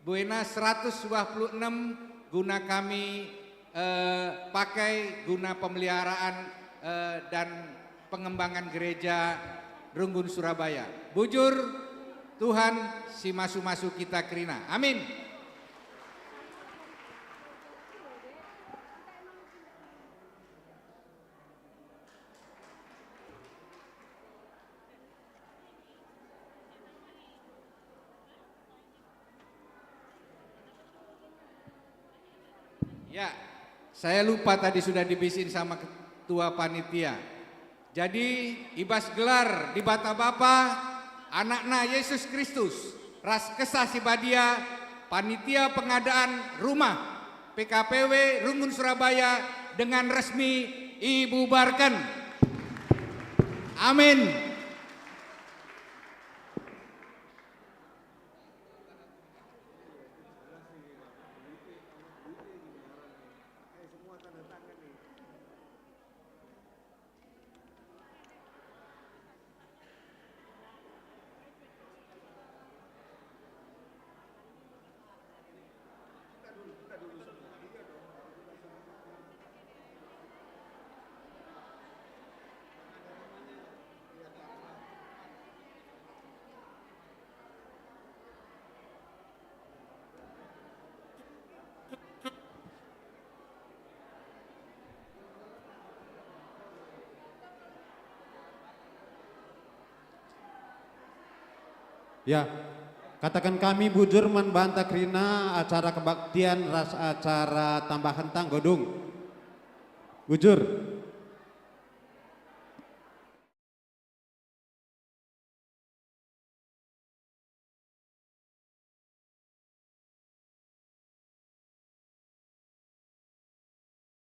buena seratus dua puluh enam guna kami, eh, pakai guna pemeliharaan, eh, dan pengembangan gereja Runggun Surabaya. Bujur, Tuhan si masu-masu kita kerina. Amin. Ya, saya lupa tadi sudah dibisin sama ketua panitia. Jadi, i bas gelar Dibata Bapa, Anakna Yesus Kristus, ras Kesah Si Badia, panitia pengadaan rumah P K P W Runggun Surabaya dengan resmi ibubarken. Amin. Ya, kataken kami bujur man banta kerina acara kebaktian ras acara tambahen tanggo dung. Bujur.